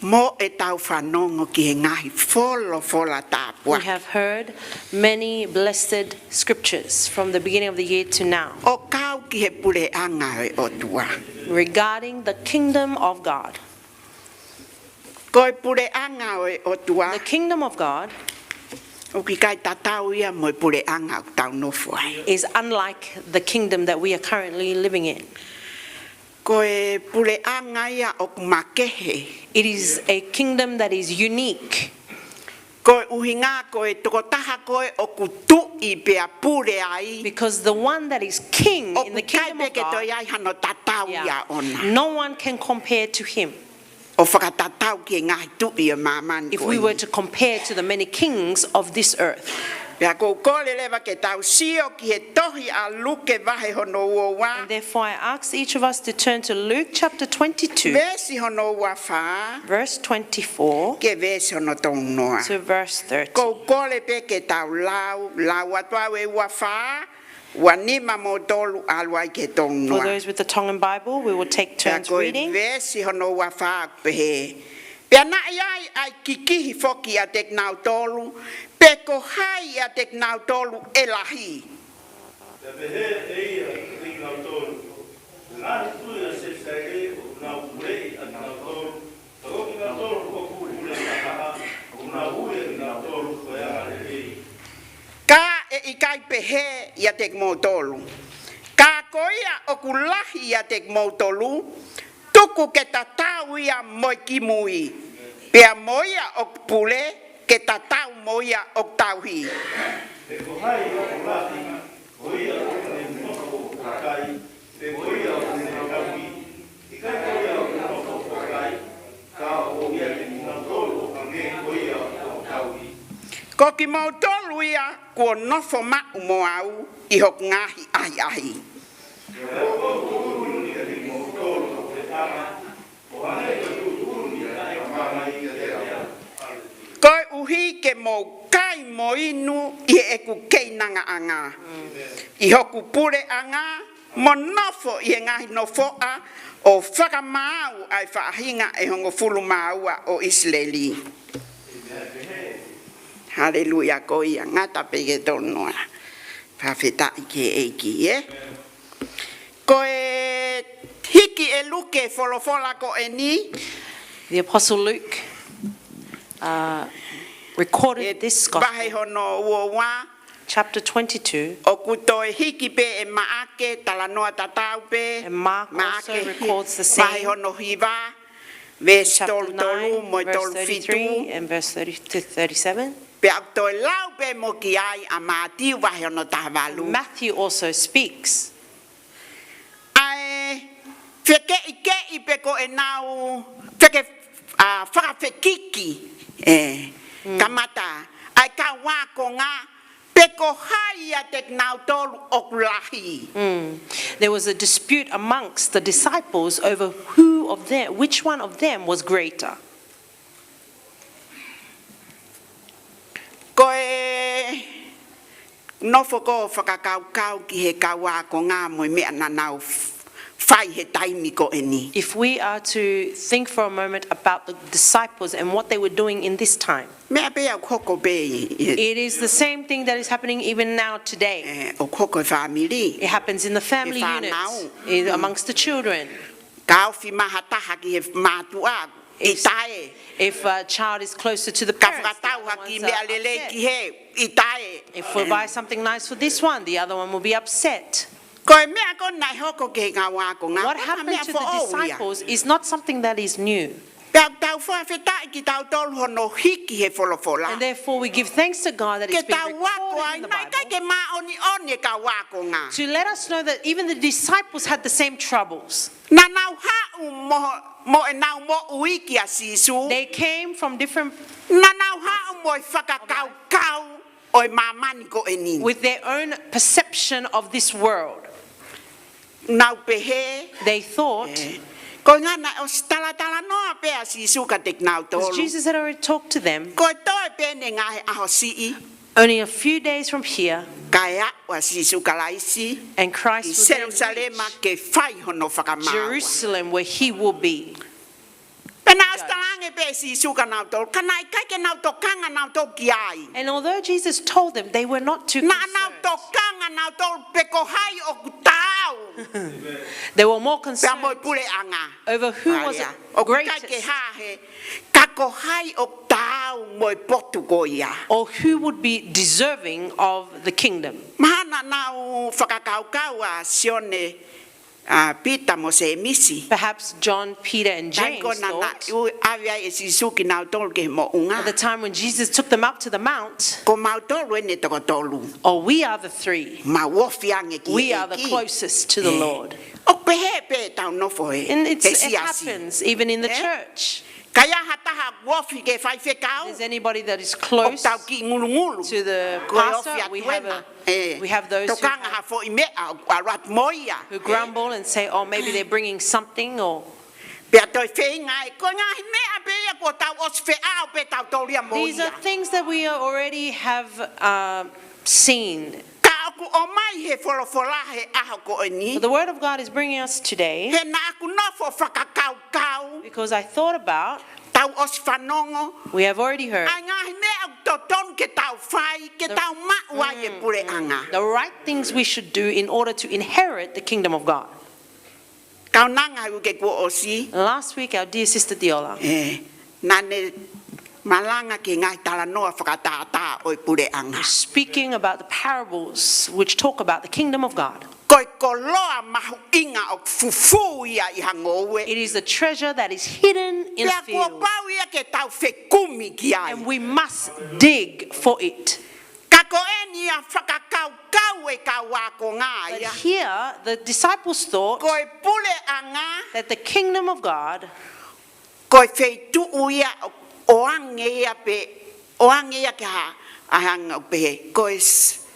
Mo ʻetau fanongo ki he ngaahi folofola tāpuaki. We have heard many blessed scriptures from the beginning of the year to now. ʻO kau ki he puleʻanga ʻo e ʻOtua. Regarding the kingdom of God. Ko e puleʻanga ʻo e ʻOtua. The kingdom of God ʻoku ʻikai tatau ia mo e puleʻanga ʻoku tau nofo ai. Is unlike the kingdom that we are currently living in. Ko e puleʻanga ia ʻoku makehe. It is a kingdom that is unique. Ko e ʻuhinga ko e tokotaha ko ē ʻoku tuʻi pea pule ai. Because the one that is king in the kingdom of God, ʻoku ʻikai pē ke toe ʻi ai hano tatau ia ʻona. Yeah. No one can compare to him. ʻO fakatatau ki he ngaahi tuʻi ʻo māmani ko eni. If we were to compare to the many kings of this earth. Pea ko u kole leva ke tau sio ki he Tohi ʻa Luke vahe hono ua ua. And therefore I ask each of us to turn to Luke chapter twenty-two, Veesi hono ua fā. Verse twenty-four, Ki he veesi hono tolu noa. To verse thirty. Ko u kole pē ke tau lau, lau atu au e ua fā, ua nima mo tolu ʻalu ai ki he tolu noa. For those with the Tongan Bible, we will take turns reading. Pea ko e veesi hono ua fā ʻoku pehē. Pea naʻe ʻi ai ʻa e kikihi foki ʻiate kinautolu, pe ko hai ʻiate kinautolu ʻe lahi. Pea pehē ʻe ia kiate kinautolu, Ko e ngaahi tuʻi ʻa Selusalema ʻoku nau puleʻi ʻa kinautolu, ka ko kinautolu ʻoku puleʻi taha, ʻoku nau ui ʻa kinautolu ko e angalelei. Ka ʻe ʻikai pehē ʻiate kimoutolu. Ka Ko ia ʻoku lahi ʻiate kimoutolu, tuku ke tatau ia mo e kimui. Pea mo ia ʻoku pule, ke tatau mo ia ʻoku tauhi. Pe ko hai ʻoku lahi, ko ia ʻoku ne nofo ʻo kakai, pe ko ia ʻoku ne tauhi, ʻikai ko ia ʻoku nofo ʻo kakai, ka ʻoku ʻiate kimoutolu ʻo hangē ko ia ʻoku tauhi. Ko kimoutolu ia kuo nofo maʻu mo au ʻi hoku ngaahi ʻahiʻahi. Koeʻuhi ke mou kai mo inu ʻi heʻeku keinangaʻanga, ʻi hoku puleʻanga, mo nofo ʻi he ngaahi nofoʻa, ʻo fakamaau ʻa e faʻahinga ʻe hongofulu mā ua ʻo ʻIsileli. Haleluia, ko ia, ngata pē ke tonu ā. Fakafetaʻi ki he ʻEiki, ē? Ko e hiki ʻe Luke folofola ko eni. The Apostle Luke, uh, recorded ʻE this vahe gospel. Hono ua ua. Chapter twenty-two. ʻOku toe hiki pē ʻe Maʻake, talanoa tatau pē. And Mark also Maʻake hi-, records the same. Vahe hono hiva, veesi Chapter tolu tolu nine, mo e verse tolu fitu. Thirty-three and verse thirty to thirty-seven. Pea ʻoku toe lau pē mo ki ai ʻa Mātiu vahe hono taha valu. Matthew also speaks. ʻA e fekeʻikeʻi pe ko ʻenau feke-, ʻa, fakafekiki, ē, Mm. kamata, ʻa e kau ākonga, pe ko hai ʻiate kinautolu ʻoku lahi. Mm. There was a dispute amongst the disciples over who of them, which one of them was greater. Ko e nofo ko ē ʻo fakakaukau ki he kau ākonga mo e meʻa naʻa nau f-, fai he taimi ko eni. If we are to think for a moment about the disciples and what they were doing in this time, Meʻa pē ia ʻoku hoko pē ʻi, ʻi, it is the same thing that is happening even now today. ʻE, ʻoku hoko he fāmili. It happens in the family He fānau. unit, in, amongst the children. Ka ofi mai ha taha ki he mātuʻa, If, ʻita ē. if a child is closer to the Ka parents, the fakatau other ha kiʻi ones meʻa are lelei upset. ki hē, ʻita ē. If we buy something nice for this one, the other one will be upset. Ko e meʻa ko ē naʻe hoko ki he kau ākonga, What ko e happened meʻa to the foʻou ia. disciples is not something that is new. Pea ʻoku tau fakafetaʻi kitautolu hono hiki he folofola. And therefore we give thanks to God that it's Ke been tau recorded ako ai, in the naʻe ʻikai Bible ke māʻoniʻoni e kau ākonga. to let us know that even the disciples had the same troubles. Naʻa nau haʻu mo, mo ʻenau moʻui kia Sīsū. They came from different Naʻa nau haʻu mo e fakakaukau ʻo e māmani ko eni. with their own perception of this world. Nau pehē, They thought, ē, ko e ʻuhinga naʻe ʻosi talatalanoa pē ʻa Sīsū kiate kinautolu. because Jesus had already talked to them, Ko e toe pē ʻene ngaahi ʻaho siʻi. only a few days from here, Kae aʻu ʻa Sīsū Kalaisi and Christ ʻi will then Selusalema reach ke fai hono fakamaau. Jerusalem, where he will be Pea naʻe ʻosi judged. talaange pē ʻe Sīsū kia nautolu, ka naʻe ʻikai ke nau tokanga nautolu ki ai. And although Jesus told them, they were not too Naʻa nau concerned. tokanga nautolu pe ko hai ʻoku taau. They were more Pea mo e concerned puleʻanga. over who was Mālia. ʻOku ʻikai ke greatest hā he, ka ko hai ʻoku taau mo e potu ko ia. or who would be deserving of the kingdom. Mahalo naʻa nau fakakaukau ʻa Sione, ʻa Pita mo Sēmisi. Perhaps John, Peter, and Taimi James ko ē naʻa thought, naʻe ʻave ai ʻe Sīsū kinautolu ki he moʻunga. at the time when Jesus took them up to the mount, Ko mautolu eni e toko tolu. "Oh, we are the three. Mau ofi ange ki he ʻEiki. We are the closest to the Lord." ʻOku pehē pē ʻetau nofo he, And it's, he it siasi. happens even in the Ē? church. Ka ʻi ai ha taha ʻoku ofi ki he faifekau, If there's anybody that is close ʻoku tau kiʻi ngulungulu. to the Ko e ofi pastor, atu we have ena. a, Ē, we have those who tokanga ha foʻi meʻa ʻoku ʻalu atu mo ia. who grumble and say, "Oh, maybe they're bringing something," or Pea toe feinga ē, ko e ngaahi meʻa pē ia kuo tau ʻosi feʻao pē tautolu ia mo ia. These are things that we already have, um, seen. Ka ʻoku ʻomai he folofola he ʻaho ko eni. But the word of God is bringing us today He naʻa ku nofo fakakaukau. because I thought about, Tau ʻosi fanongo. we have already heard, ʻA e ngaahi meʻa ʻoku totonu ke tau fai, ke The tau maʻu ai e Mm, puleʻanga. mm. the right things we should do in order to inherit the kingdom of God. Kaunanga he uike kuo ʻosi. Last week, our dear sister Diola Ē, naʻa ne malanga ki he ngaahi talanoa fakatātā ʻo e puleʻanga. was speaking about the parables which talk about the kingdom of God. Ko e koloa mahuʻinga ʻoku fufū ia ʻi ha ngoue. It is a treasure that is hidden in a field. Pea kuo pau ia ke tau fekumi ki ai. And we must dig for it. Ka ko eni ia fakakaukau e kau ākonga ia. But here, the disciples thought Ko e puleʻanga that the kingdom of God ko e feituʻu ia ʻo, ʻoange ia pē, ʻoange ia ke ha, ʻa hanga ʻo pehē. Ko e s-,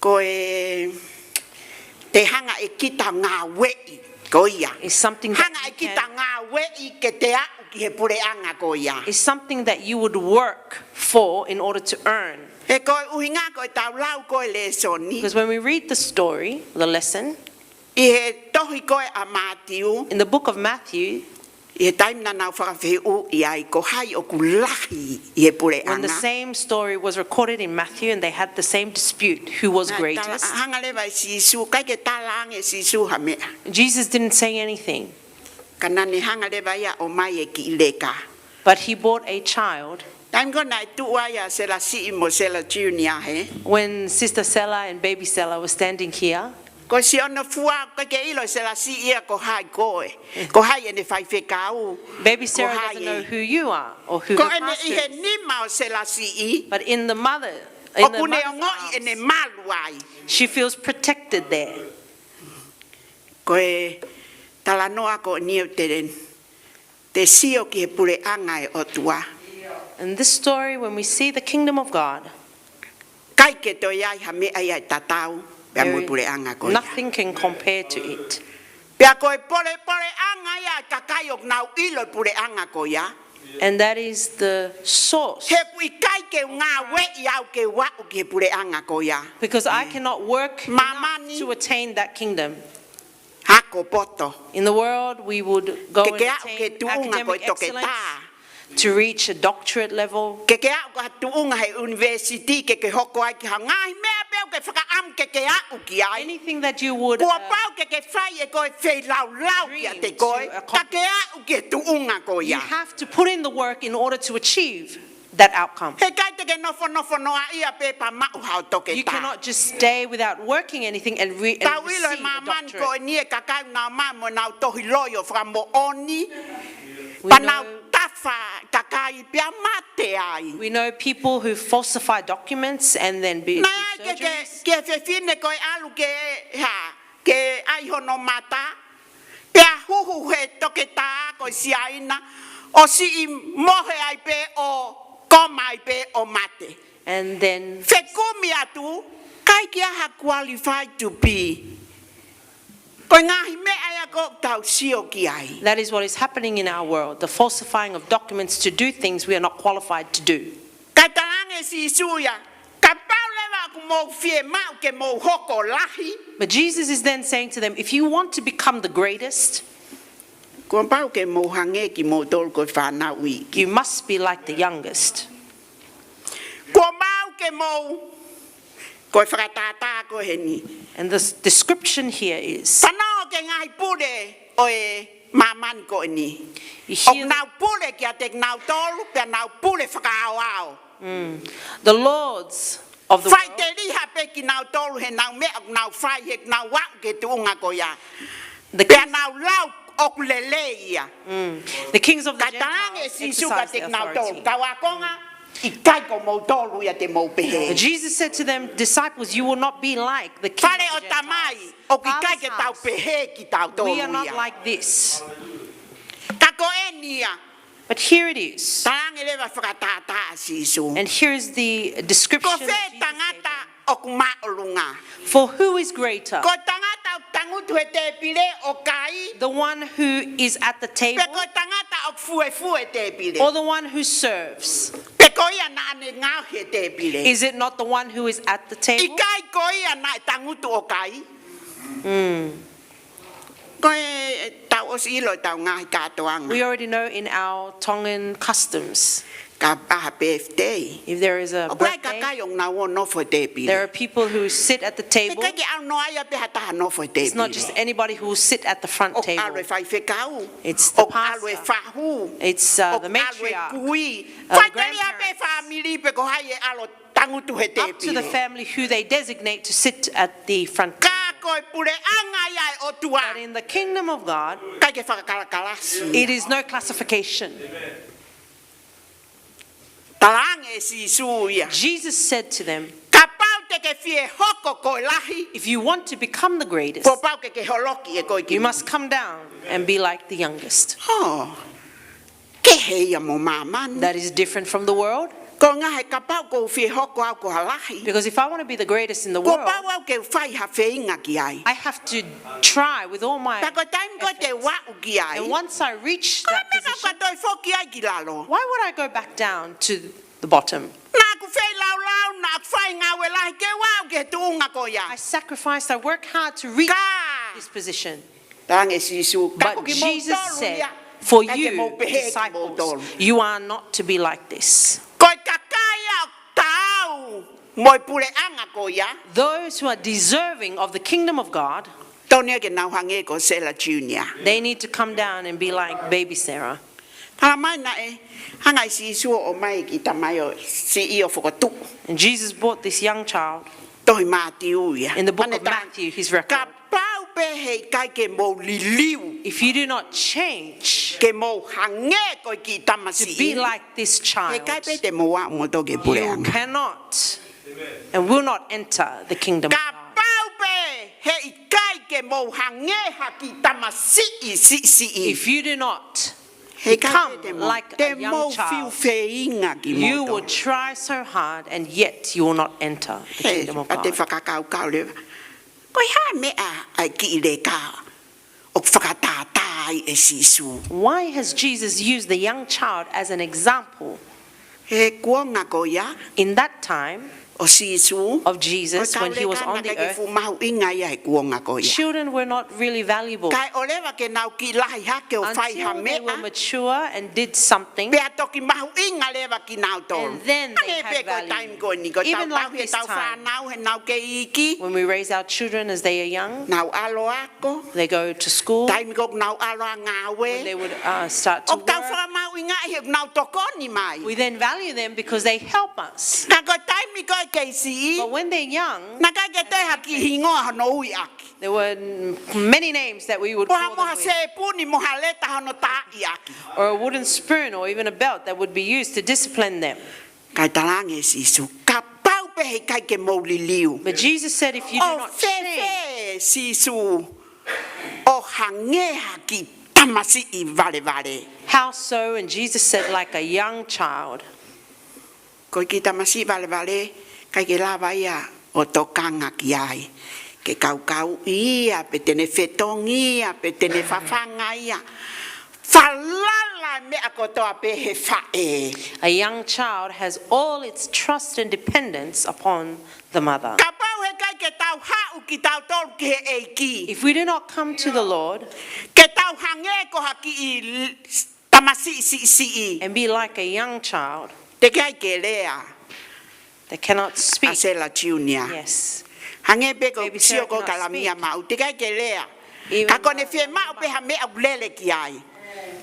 ko e te hanga ʻe kita ngāueʻi ko ia. Is something that Hanga you ʻe kita can ngāueʻi ke te aʻu ki he puleʻanga ko ia. Is something that you would work for in order to earn. He ko e ʻuhinga ko e tau lau ko e lēsoni. Because when we read the story, the lesson, ʻI he tohi ko ē ʻa Mātiu, in the book of Matthew, ʻi he taimi naʻa nau fakafehuʻi ai ko hai ʻoku lahi ʻi he puleʻanga. When the same story was recorded in Matthew and they had the same dispute, who was Naʻe tala, greatest? Hanga leva ʻe Sīsū, ʻikai ke tala ange ʻe Sīsū ha meʻa. Jesus didn't say anything. Ka naʻa ne hanga leva ia ʻo ʻomai e kiʻi leka. But he brought a child. Taimi ko ē naʻe tuʻu ai ʻa Sela Siʻi mo Sela Junior he. When Sister Sela and Baby Sela were standing here, Ko siʻono fua, ʻikai ke ʻilo ʻe Sela Siʻi ia ko hai ko ē. Ko hai ʻene faifekau. Baby Sela doesn't know who you are or who her pastor is. Ko ʻene ʻi he nima ʻo Sela Siʻi. But in the mother, in the mother's arms, ʻOku ne ongoʻi ʻene malu ai. She feels protected there. Ko e talanoa ko eni ʻoku te, te sio ki he puleʻanga ʻo e ʻOtua. In this story, when we see the kingdom of God, ʻIkai ke toe ʻi ai ha meʻa ia ʻe tatau pea mo e puleʻanga ko ia. Nothing can compare to it. Pea ko e polepoleʻanga ia ʻa e kakai ʻoku nau ʻilo e puleʻanga ko ia. And that is the source. He ʻoku ʻikai ke u ngāueʻi au ke u aʻu ki he puleʻanga ko ia. Because I cannot work enough to attain that kingdom. Hako poto. In the world, we would go and attain academic excellence, Ke ke aʻu ki he tuʻunga ko e toketā. To reach a doctorate level. Ke ke aʻu ki ha tuʻunga he university, ke ke hoko ai ki ha ngaahi meʻa pē ʻoku ke fakaʻamu ke ke aʻu ki ai. Anything that you would, uh, Kuo pau ke ke fai ʻe koe feilaulau kiate koe, dream to accomplish. Ka ke aʻu ki he tuʻunga ko ia. You have to put in the work in order to achieve that outcome. He ʻikai te ke nofonofo noaʻia pē pea maʻu haʻo toketā. You cannot just stay without working anything and re-, and receive a doctorate. Tau ʻilo ʻi māmani ko eni e kakai ʻoku nau ō mai mo ʻenau tohi loi ʻo fakamoʻoni. We know, pea nau tafa kakai pea mate ai. We know people who falsify documents and then be, do surgeries. Naʻe ʻi ai ke, ke, ke fefine ko ē ʻalu ke, ha, ke ʻai hono mata. Pea huhu he toketā ko e Siaina, ʻo siʻi mohe ai pē ʻo koma ai pē ʻo mate. And then Fekumi atu, ʻikai ke ʻi ai ha qualified to be. Ko e ngaahi meʻa ia ʻoku tau sio ki ai. That is what is happening in our world, the falsifying of documents to do things we are not qualified to do. Kae talaange ʻe Sīsū ia, kapau leva ʻoku mou fiemaʻu ke mou hoko lahi. But Jesus is then saying to them, if you want to become the greatest, Kuo pau ke mou hangē kimoutolu ko e fānau iiki. You must be like the youngest. Kuo pau ke mou, ko e fakatātā ko eni. And this description here is, Fanongo ki he ngaahi pule ʻo e māmani ko eni. You hear the ʻOku nau pule kiate kinautolu, pea nau pule fakaaoao. Mm. The lords of the world. Faʻiteliha pē kinautolu heʻenau meʻa ʻoku nau fai, heʻenau aʻu ki he tuʻunga ko ia. The kings. Pea nau lau ʻoku lelei ia. Mm. The kings of the Gentiles exercise their authority. Kae talaange ʻe Sīsū kiate kinautolu, kau ākonga, ʻikai ko moutolu ia te mou pehē. But Jesus said to them, disciples, you will not be like the king of the Gentiles. Fale ʻo Tamai, ʻoku ʻikai ke tau pehē kitautolu ia. Father's house. We are not like this. Ka ko eni ia. But here it is. Talaange leva fakatātā ʻa Sīsū. And here is the description that Jesus gave them. Ko fē tangata ʻoku māʻolunga? For who is greater? Ko e tangata ʻoku tangutu he tēpile ʻo kai? The one who is at the table? Pe ko e tangata ʻoku fuefue tēpile? Or the one who serves? Pe ko ia naʻa ne ngaohi e tēpile? Is it not the one who is at the table? ʻIkai ko ia naʻe tangutu ʻo kai? Mm. Ko e tau ʻosi ʻilo ʻetau ngaahi kātoanga. We already know in our Tongan customs. Kapau ʻoku ʻi ai ha birthday. If there is a birthday, ʻoku ʻi ai e kakai ʻoku nau ō ʻo nofo he tēpile. There are people who sit at the table. ʻIkai ke ʻalu noaʻia pē ha taha ʻo nofo he tēpile. It's not just anybody who will sit at the front table. ʻOku ʻalu e faifekau. It's the pastor. ʻOku ʻalu e fahu. It's, uh, the matriarch, uh, the grandparents. ʻOku ʻalu e kui. Faʻiteliha pē fāmili pe ko hai ʻe ʻalu ʻo tangutu he tēpile. Up to the family who they designate to sit at the front table. Ka Ko e puleʻanga ia ʻo e ʻOtua. But in the kingdom of God, ʻIkai ke fakakalakalasi. It is no classification. Talaange ʻe Sīsū ia. Jesus said to them, Kapau te ke fie hoko ko e lahi, if you want to become the greatest, kuo pau ke ke holoki ʻe koe ki. You must come down and be like the youngest. Ho. Kehe ia mo māmani. That is different from the world. Ko e ʻuhinga he kapau ʻoku ou fie hoko au ko ha lahi, because if I want to be the greatest in the world, kuo pau au ke fai ha feinga ki ai. I have to try with all my efforts. Pea ko e taimi ko ē te u aʻu ki ai, and once I reach that position, ko e meʻa ka toe foki ai ki lalo. Why would I go back down to the bottom? Naʻa ku feilaulau, naʻa ku fai ngāue lahi ke u aʻu ki he tuʻunga ko ia. I sacrificed, I worked hard to reach this position. Talaange ʻe Sīsū, ka ko kimoutolu ia, ʻikai ke mou hoko. But Jesus said, for you, disciples, you are not to be like this. Ko e kakai ʻoku taau mo e puleʻanga ko ia. Those who are deserving of the kingdom of God, tonu ia ke nau hangē ko Sela Junior. They need to come down and be like baby Sarah. Talamai naʻe hanga ʻe Sīsū ʻo ʻomai e kiʻi tamasiʻi siʻi ʻo fokotuʻu. And Jesus brought this young child. Tohi Mātiu ia. In the book of Matthew, his record. Kapau pē he ʻikai ke mou liliu. If you do not change. Ke mou hangē ko e kiʻi tamasiʻi. To be like this child. He ʻikai pē te mou aʻu moutolu ki he puleʻanga. You cannot and will not enter the kingdom of God. Kapau pē he ʻikai ke mou hangē ha kiʻi tamasiʻi siʻisiʻi. If you do not become like a young child, you will try so hard and yet you will not enter the kingdom of God. He, ʻa te fakakaukau leva. Ko e hā e meʻa ʻa e kiʻi leka ʻoku fakatātā ai ʻe Sīsū? Why has Jesus used the young child as an example? He kuonga ko ia. In that time, ʻo Sīsū, of Jesus, when he was on the earth, ko e kau leka naʻe ʻikai ke fuʻu mahuʻinga ia he kuonga ko ia. Children were not really valuable. Kae ʻoua leva ke nau kiʻi lahi hake ʻo fai ha meʻa. Until they were mature and did something, pea toki mahuʻinga leva kinautolu. And then they had value. Hangē pē ko e taimi ko eni, ko e tau tauhi e tau fānau he nau kei iiki. Even like this time, when we raise our children as they are young, nau ʻalu ako. They go to school. Taimi ko ē ʻoku nau ʻalu ʻo ngāue. When they would, uh, start to work. ʻOku tau fakamahuʻingaʻi he ʻoku nau tokoni mai. We then value them because they help us. Ka ko e taimi ko ē kei siʻi. But when they're young, naʻe ʻikai ke toe ha kiʻi hingoa hono ui ʻaki. There were m-, many names that we would call them with. Ko ha moha sēpuni mo ha leta hono taaʻi ʻaki. Or a wooden spoon or even a belt that would be used to discipline them. Kae talaange ʻe Sīsū, kapau pē he ʻikai ke mou liliu. But Jesus said, if you do not change, ʻo fēfē Sīsū ʻo hangē ha kiʻi tamasiʻi valevale. How so? And Jesus said, like a young child. Ko e kiʻi tamasiʻi valevale, ʻikai ke lava ia ʻo tokanga ki ai. Ke kaukauʻi ia, pe te ne fetongi ia, pe te ne fafanga ia. Falala e meʻa kotoa pē he faʻē. A young child has all its trust and dependence upon the mother. Kapau he ʻikai ke tau haʻu kitautolu ki he ʻEiki. If we do not come to the Lord, ke tau hangē ko ha kiʻi l-, tamasiʻi siʻisiʻi. And be like a young child. Teʻeki ai ke lea. They cannot speak. ʻA Sela Junior. Yes. Hangē pē ko e sio ko ē kia Lamia Maʻu. Teʻeki ai ke lea. Ka ko ʻene fiemaʻu pē ha meʻa ʻoku lele ki ai.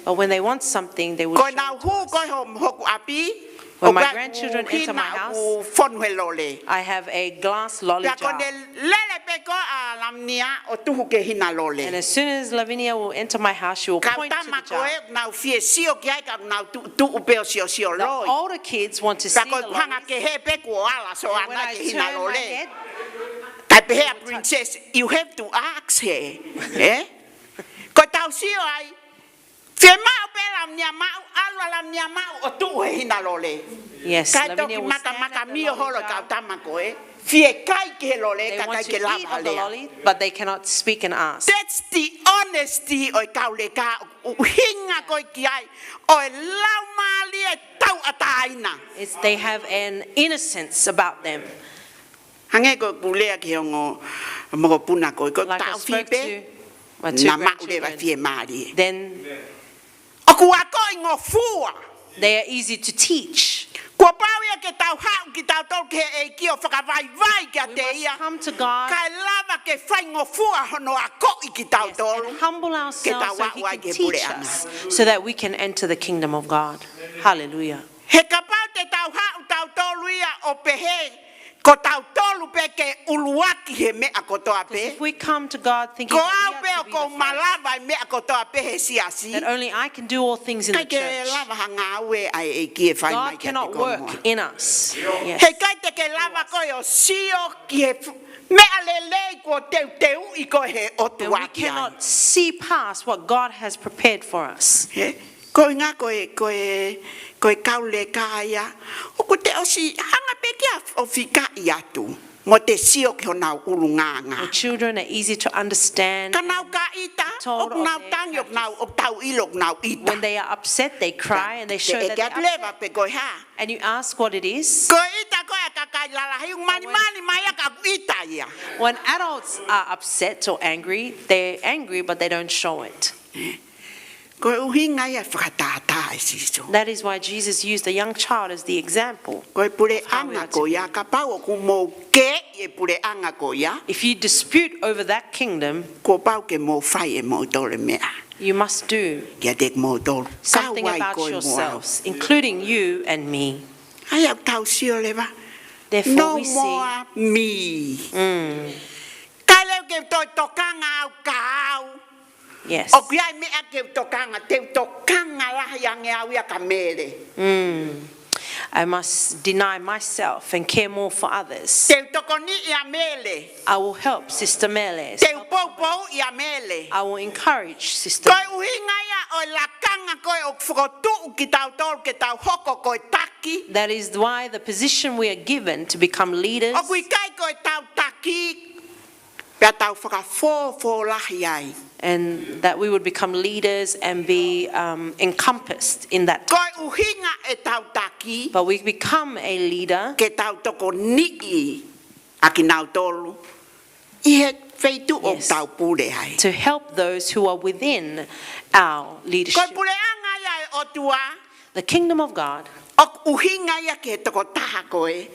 But when they want something, they will show it to us. Ko ʻenau hū ko ē ho-, hoku ʻapi, ʻoku ʻi ai e hina ʻoku fonu he lole. When my grandchildren enter my house, I have a glass lolly jar. Pea ko ʻene lele pē ko ē ʻa Lamia ʻo tuhu ki he hina lole. And as soon as Lavinia will enter my house, she will point to the jar. Kau tama ko ē ʻoku nau fie sio ki ai ka ʻoku nau tuʻutuʻu pē ʻo siosio loi. The older kids want to see the lollies. Pea ko e hanga kehe pē kuo ala, so ʻoange ki he hina lole. And when I turn my head, they will touch. Kae pehē ʻe he princess, you have to ask her. Eh? Ko ʻetau sio ai, fiemaʻu pē ʻe Lamia Maʻu, ʻalu ʻa Lamia Maʻu ʻo tuʻu he hina lole. Yes, Lavinia will stand at the lolly jar. Kae toki makamaka mio holo e kau tama ko ē. Fie kai ki he lole, ka ʻikai ke lava lea. They want to eat of the lolly, but they cannot speak and ask. That's the honesty ʻo e kau leka, ʻuhinga ko ē ki ai ʻo e laumālie tauʻatāina. It's, they have an innocence about them. Hangē ko ʻeku lea ki he ongo mokopuna ko ē, ko e taʻofi pē, naʻa maʻu leva e fiemālie. Like I spoke to my children, then ʻOku akoʻingofua. They are easy to teach. Kuo pau ia ke tau haʻu kitautolu ki he ʻEiki ʻo fakavaivai kiate ia. We must come to God. Kae lava ke faingofua hono akoʻi kitautolu. Yes, and humble ourselves so he can teach us, ke tau aʻu ai ki he puleʻanga. So that we can enter the kingdom of God. Hallelujah. He kapau te tau haʻu tautolu ia ʻo pehē, ko tautolu pē ke ʻuluaki he meʻa kotoa pē. If we come to God thinking Ko that au we pē are ʻoku ou to be the first, malava e meʻa kotoa pē he siasi. that only I can do all things in the ʻIkai ke church. lava ha ngāue ʻa e ʻEiki ʻe fai mai God kiate cannot koe mo work au. in us. Yes. He ʻikai te ke lava koe ʻo sio ki he fu- meʻa lelei kuo teuteuʻi koe he ʻOtua And we ki ai. Cannot see past what God has prepared for us. He, ko e ʻuhinga ko e, ko e, ko e kau leka ia. ʻOku te ʻosi hanga pē ki ai ʻo fikaʻi atu. Mo te sio ki honau ʻulungaanga. The children are easy to understand. Ka nau ka ʻita, Told ʻoku of nau their tangi, ʻoku nau, ʻoku tau ʻilo, ʻoku nau ʻita. When they are upset, they cry and they show that Te they're ʻeke atu leva upset. Pe ko e hā. And you ask what it is. Ko e ʻita ko e kakai lalahi, ʻoku malimali mai ʻa ka ʻita ia. When adults are upset or angry, they're angry, but they don't show it. Ko e ʻuhinga ia e fakatātā ʻe Sīsū. That is why Jesus used the young child as the example. Ko e puleʻanga ko ia, kapau ʻoku mou kehe e puleʻanga ko ia, If you dispute over that kingdom, kuo pau ke mou fai ʻe moutolu e meʻa. You must do Kiate kimoutolu. something Kau ai about koe mo au. Yourselves, including you and me. ʻA ia ʻoku tau sio leva. Therefore, No we see. more me. Mm, Kae leu ke toe tokanga au ka au. yes. ʻOku ʻi ai e meʻa ke u tokanga, te u tokanga lahi ange au ia kia Mele. Mm. I must deny myself and care more for others. Te u tokoniʻi ʻa Mele. I will help Sister Mele. Te u poupouʻi ʻa Mele. I will encourage Sister. Ko e ʻuhinga ia ʻo e lakanga ko ē ʻoku fokotuʻu kitautolu ke tau hoko ko e taki. That is why the position we are given to become leaders, ʻOku ʻikai ko e tau taki, pea tau fakafōfō lahi ai. and that we would become leaders and be um, encompassed in that. Ko e ʻuhinga e tau taki, But we become a leader ke tau tokoniʻi ʻa kinautolu ʻi he feituʻu ʻoku Yes. tau pule ai. To help those who are within our Ko e leadership. puleʻanga ia e ʻOtua, The kingdom of God ʻoku ʻuhinga ia ki he tokotaha ko ē,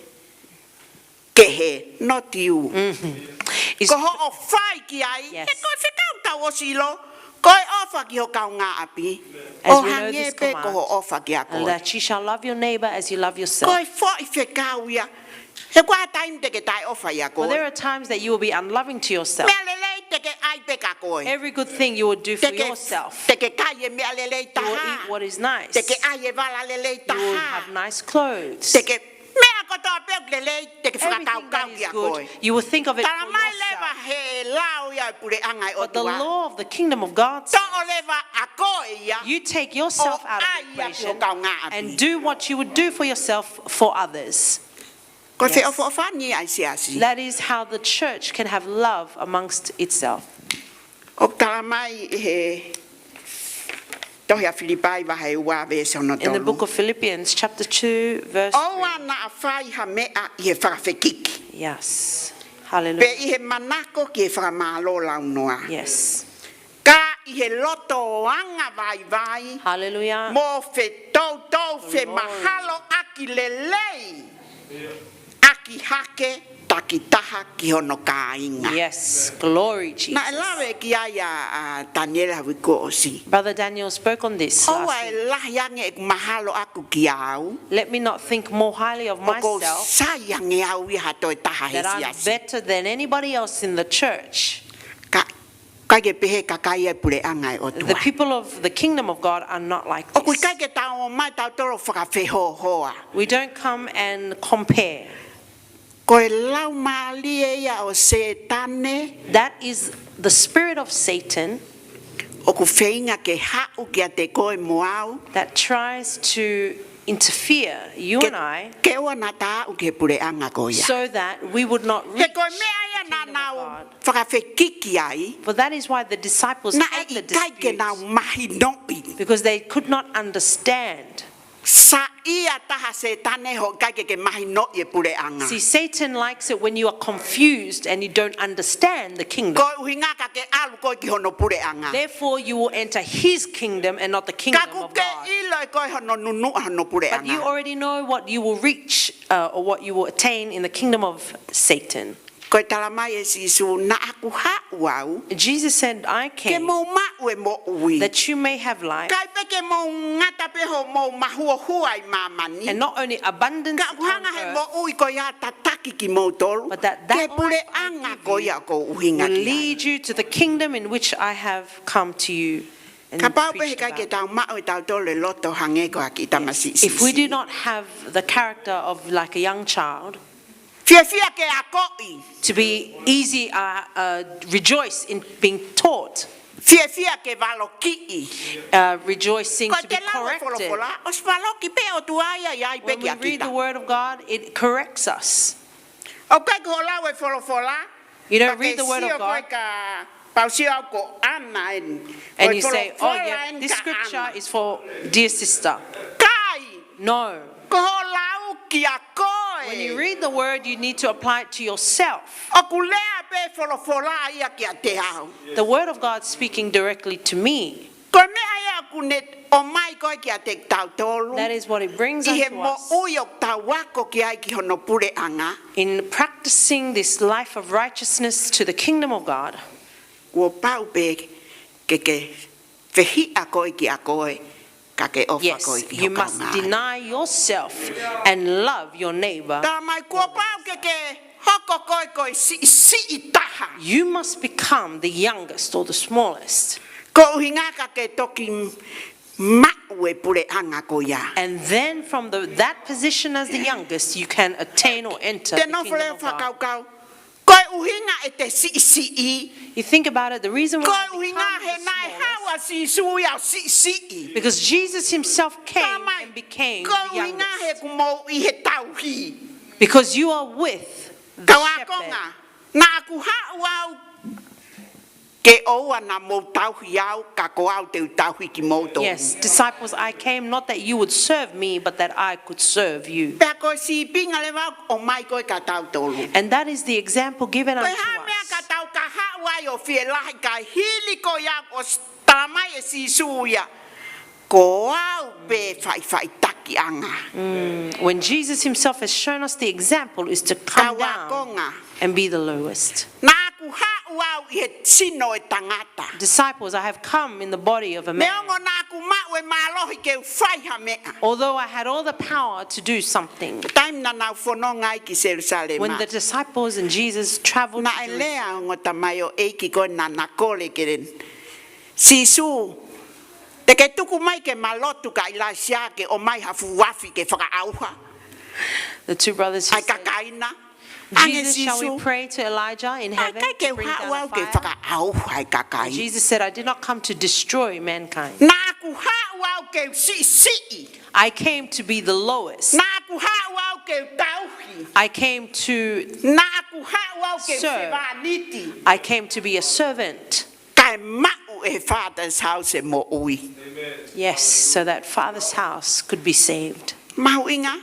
kehe, not you. is Ko hoʻo fai ki ai, Yes. he ko e fekau tau ʻosi ʻilo, ko e ʻofa ki ho kaungāʻapi. As ʻO we know hangē this pē ko command, hoʻo ʻofa kia and koe. That you shall love your neighbor as you love Ko yourself. e foʻi fekau ia. He ko e taimi te ke taʻeʻofa ia Well, koe. There are times that you will be unloving to yourself. Meʻa lelei te ke ʻai pē kia koe. Every good thing you will do for Te ke, yourself. te ke kai e meʻa lelei You will taha. Eat what is nice. Te ke ʻai e vala lelei You will taha. Have nice clothes. Te ke meʻa kotoa pē ʻoku lelei, te ke Everything fakakaukau that is kia good, koe. You will think of it for Tala mai leva yourself. He lao ia e puleʻanga e But the ʻOtua. Law of the kingdom of God, Toʻo leva ʻa koe ia. You take yourself ʻO out of ʻai the ia ki ho equation kaungāʻapi. And do what you would do for yourself for others. Ko e Yes. feʻofoʻofani ʻa e siasi. That is how the church can have love amongst itself. ʻOku tala mai he tohi ʻa Filipai vahe ua veesi ono tolu. In the book of Philippians, chapter two, verse ʻOua naʻa fai ha meʻa ʻi he fakafekiki. Yes. Pe Hallelujah. ʻi he manako ki he fakamālō launoa. Yes. Ka ʻi he loto angavaivai. Hallelujah. Mo fetoutou femahalo ʻaki lelei. ʻAki hake takitaha ki hono kāinga. Yes. Glory, Jesus. Naʻe lave ki ai ʻa, ʻa Taniela he uike kuo ʻosi. Brother Daniel spoke on this last ʻOua ʻe week. lahi ange ʻeku mahalo ʻaku kia au. Let me not think more highly of ʻOku ou myself sai ange au ia ha toe taha he that I'm siasi. Better than anybody else in the church. Ka, ʻikai ke pehē kakai e puleʻanga e The ʻOtua. People of the kingdom of God are not like ʻOku this. ʻikai ke tau ō mai tautolu ʻo fakafehohoa. We don't come and compare. Ko e laumālie ia ʻo Sētane. That is the spirit of Satan ʻOku feinga ke haʻu kiate koe mo au. That tries to interfere, you Ke, and I, ke ʻoua naʻa ta aʻu ki he puleʻanga ko ia. So that we would not He reach ko e meʻa ia the naʻa kingdom nau of God. Fakafekiki ai. For that is why the disciples Naʻe had the ʻikai ke nau dispute. Mahinoʻi. Because they could not understand. Saiʻia taha Sētane hoʻo ʻikai ke ke mahinoʻi e puleʻanga. See, Satan likes it when you are confused and you don't understand the kingdom. Ko e ʻuhinga ka ke ʻalu koe ki hono puleʻanga. Therefore, you will enter his kingdom and not the kingdom of God. Ka ʻoku ke ʻilo ʻe koe hono nunuʻa hono puleʻanga. But you already know what you will reach uh, or what you will attain in the kingdom of Satan. Ko e talamai ʻe Sīsū, naʻa ku haʻu au, Jesus said, "I ke came mou maʻu e moʻui. That you may have life, Kae pē ke mou ngata pē hoʻomou mahuohua ʻi māmani. And not only abundance Ka ʻoku hanga he moʻui ko ia ʻo tataki kimoutolu. But that that Ke puleʻanga ko ia ʻoku ou ʻuhinga will ki ai. Lead you to the kingdom in which I have come to you." And Kapau pē preached he ʻikai ke about. Tau maʻu ʻe tautolu e loto hangē ko ha kiʻi tamasiʻi If we do siʻisiʻi. Not have the character of like a young child, Fiefia ke akoʻi. To be easy, uh, uh, rejoice in being taught. Fiefia ke valokiʻi. Uh, rejoicing Ko to be te lau e corrected. Folofola, ʻosi valoki pē ʻOtua ia, ʻi ai pē When we kia read kita. The word of God, it corrects us. ʻOku ʻikai ko hoʻo lau e folofola, You don't ka read ke the word of sio koe God, ka pau sio au ko Ana eni. And Ko e you say, "Oh, folofola yeah, eni this ka scripture Ana. Is for dear sister." Kai. No. Ko hoʻo lau kia koe. When you read the word, you need to apply it to yourself. ʻOku lea pē folofola ia kiate au. The word of God speaking directly to me. Ko e meʻa ia ʻoku ne ʻomai ko ē kiate tautolu. That is what it brings ʻI he unto us. Moʻui ʻoku tau ako ki ai ki hono puleʻanga. In practicing this life of righteousness to the kingdom of God, Kuo pau pē ke ke fehiʻa koe kia koe, ka ke ʻofa Yes, koe ki you ho must kaungā. Deny yourself and love your neighbor. Talamai kuo pau ke ke hoko koe ko e siʻisiʻi taha. You must become the youngest or the smallest. Ko e ʻuhinga ka ke toki maʻu e puleʻanga ko ia. And then from the, that position as the youngest, you can attain or enter Te the nofo kingdom leva of God. Fakakaukau. Ko e ʻuhinga ʻete siʻisiʻi. You think about it, the reason why Ko e I ʻuhinga become he the naʻe haʻu smallest, ʻa Sīsū ia ʻo siʻisiʻi. Because Jesus himself came Talamai, and became Ko e the ʻuhinga he youngest. Kuo mou ʻi he tauhi. Because you are with the Kau shepherd. Ākonga, naʻa ku haʻu au ke ʻoua naʻa mou tauhi au, ka ko au te u tauhi kimoutolu. Yes, disciples, I came not that you would serve me, but that I could serve you. Pea ko e sīpinga leva ʻoku ʻomai ko ē kia tautolu. And that is the example given Ko e unto hā e meʻa us. Ka tau ka haʻu ai ʻo fielahi kae hili ko ia ʻoku talamai ʻe Sīsū ia. Ko au pē faʻifaʻitakiʻanga. Mm, when Jesus himself has shown us the example is to come Kau down ākonga. And be the lowest. Naʻa ku haʻu au ʻi he sino ʻo e tangata. Disciples, I have come in the body of a man. Neongo naʻa ku maʻu e mālohi ke u fai ha meʻa. Although I had all the power to do something. Taimi naʻa nau fononga ai ki Selusalema. When the disciples and Jesus traveled to Naʻe Jerusalem, lea ongo tamaioʻeiki ko ē naʻa na kole ke le Sīsū, te ke tuku mai ke ma lotu kia ʻIlaisiā ke ʻomai ha fuʻu afi ke fakaʻauha. The two brothers who ʻAi said, kakaina. Ange Jesus, shall we Sīsū. Pray to Elijah in heaven ʻIkai ke to u bring haʻu down a au ke fire? Fakaʻauha e kakai. And Jesus said, "I did not come to destroy mankind. Naʻa ku haʻu au ke u siʻisiʻi. I came to be the lowest. Naʻa ku haʻu au ke u tauhi. I came to Naʻa ku haʻu au ke u serve. Sevāniti. I came to be a servant." Kae maʻu e Father's house e moʻui. Yes, so that Father's house could be saved. Mahuʻinga.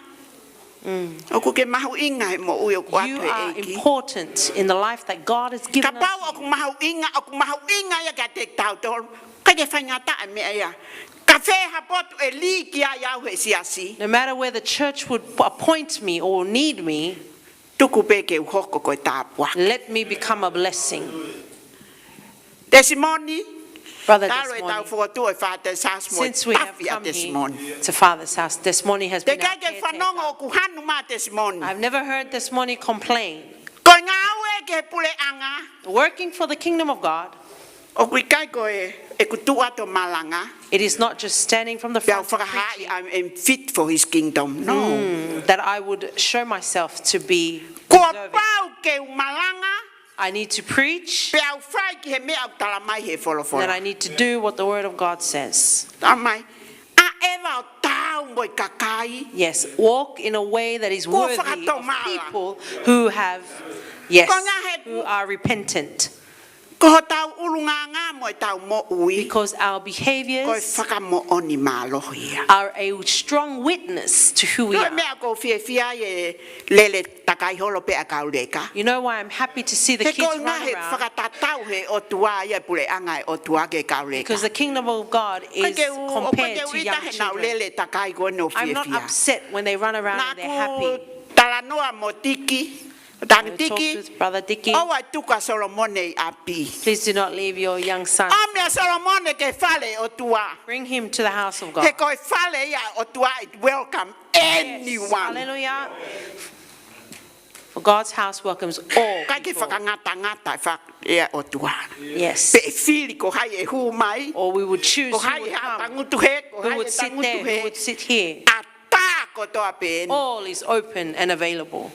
Mm. ʻOku ke mahuʻinga he moʻui ʻoku ʻoatu ʻe he ʻEiki. You are important in the life that God has given us. Kapau ʻoku mahuʻinga, ʻoku mahuʻinga ia kiate tautolu. ʻIkai ke faingataʻa e meʻa ia. Ka fē ha potu ʻe lī ki ai au he siasi. No matter where the church would appoint me or need me, Tuku pē ke u hoko ko e tāpuaki. Let me become a blessing. Tesimoni, Brother talu e tau Testimony. Fokotuʻu e Father's house mo e Since we have tafi ʻa come Testimoni. Here to Father's house, Testimony has been our caretaker. Teʻeki ke fanongo ʻoku hanu mai Testimoni. I've never heard Testimony complain. Ko e ngāue ki he puleʻanga. Working for the kingdom of God. ʻOku ʻikai ko e, ʻeku tuʻu atu ʻo malanga. It is not just standing from the front and preaching. Pea u fakahaaʻi, I'm, I'm fit for his kingdom. No. Mm, that I would show myself to be deserving. Kuo pau ke u malanga. I need to preach. Pea u fai ki he meʻa ʻoku talamai he folofola. Then I need to do what the word of God says. Talamai, ʻaʻeva ʻo taau mo e kakai. Yes, walk in a way that is worthy of people who have, yes, who are repentant. Kuo fakatomala. Ko ʻetau ʻulungaanga mo ʻetau moʻui. Because our behaviors Ko e fakamoʻoni mālohi ia. Are a strong witness to who we are. Ko e meʻa ʻoku ou fiefia ai e lele takai holo pē ʻa e kau leka. You know why I'm happy to see the kids run around? He ko e ʻuhinga he fakatatau he ʻOtua ia e puleʻanga e ʻOtua ki he kau leka. Because the kingdom of God is compared to young children. ʻOku ʻikai ke u, ʻoku ʻikai ke u ʻita he nau lele takai ko eni ʻo fiefia. I'm not upset when they run around and they're happy. Naʻa ku talanoa mo Tiki. Tangitiki, Talk with Brother Dicky. ʻoua ʻe tuku ʻa Solomone ʻi ʻapi. Please do not leave your young son. ʻOmi ʻa Solomone ki he fale ʻo e ʻOtua. Bring him to the house of God. He ko e fale ia ʻo e ʻOtua, it welcome Yes. anyone. Hallelujah. For God's house welcomes all ʻIkai ke people. fakangatangata e fale ia ʻo e ʻOtua. Yes. Pe ʻe fili ko hai ʻe hū mai, Or we would choose ko who hai would ʻe haʻu come, tangutu hē, ko who hai would ʻe sit there, tangutu who hē. Would sit here. ʻAtā kotoa pē eni. All is open and available.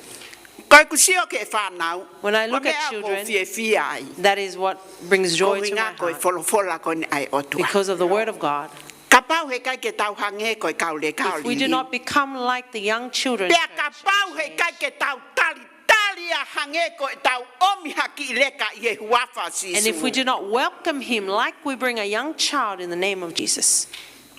Ko ʻeku sio ki he fānau, When I look ko e at meʻa ʻoku ou children, fiefia ai. That is what brings joy to my Koeʻuhinga ko e heart folofola ko eni ʻa e ʻOtua. Because of the word of God. Kapau he ʻikai ke tau hangē ko e kau leka ʻo If we do Lili. Not become like the young children, Pea church, kapau he ʻikai ke tau talitali ʻa hangē ko ʻetau ʻomi ha kiʻi leka ʻi he huafa ʻo Sīsū. And if we do not welcome him like we bring a young child in the name of Jesus,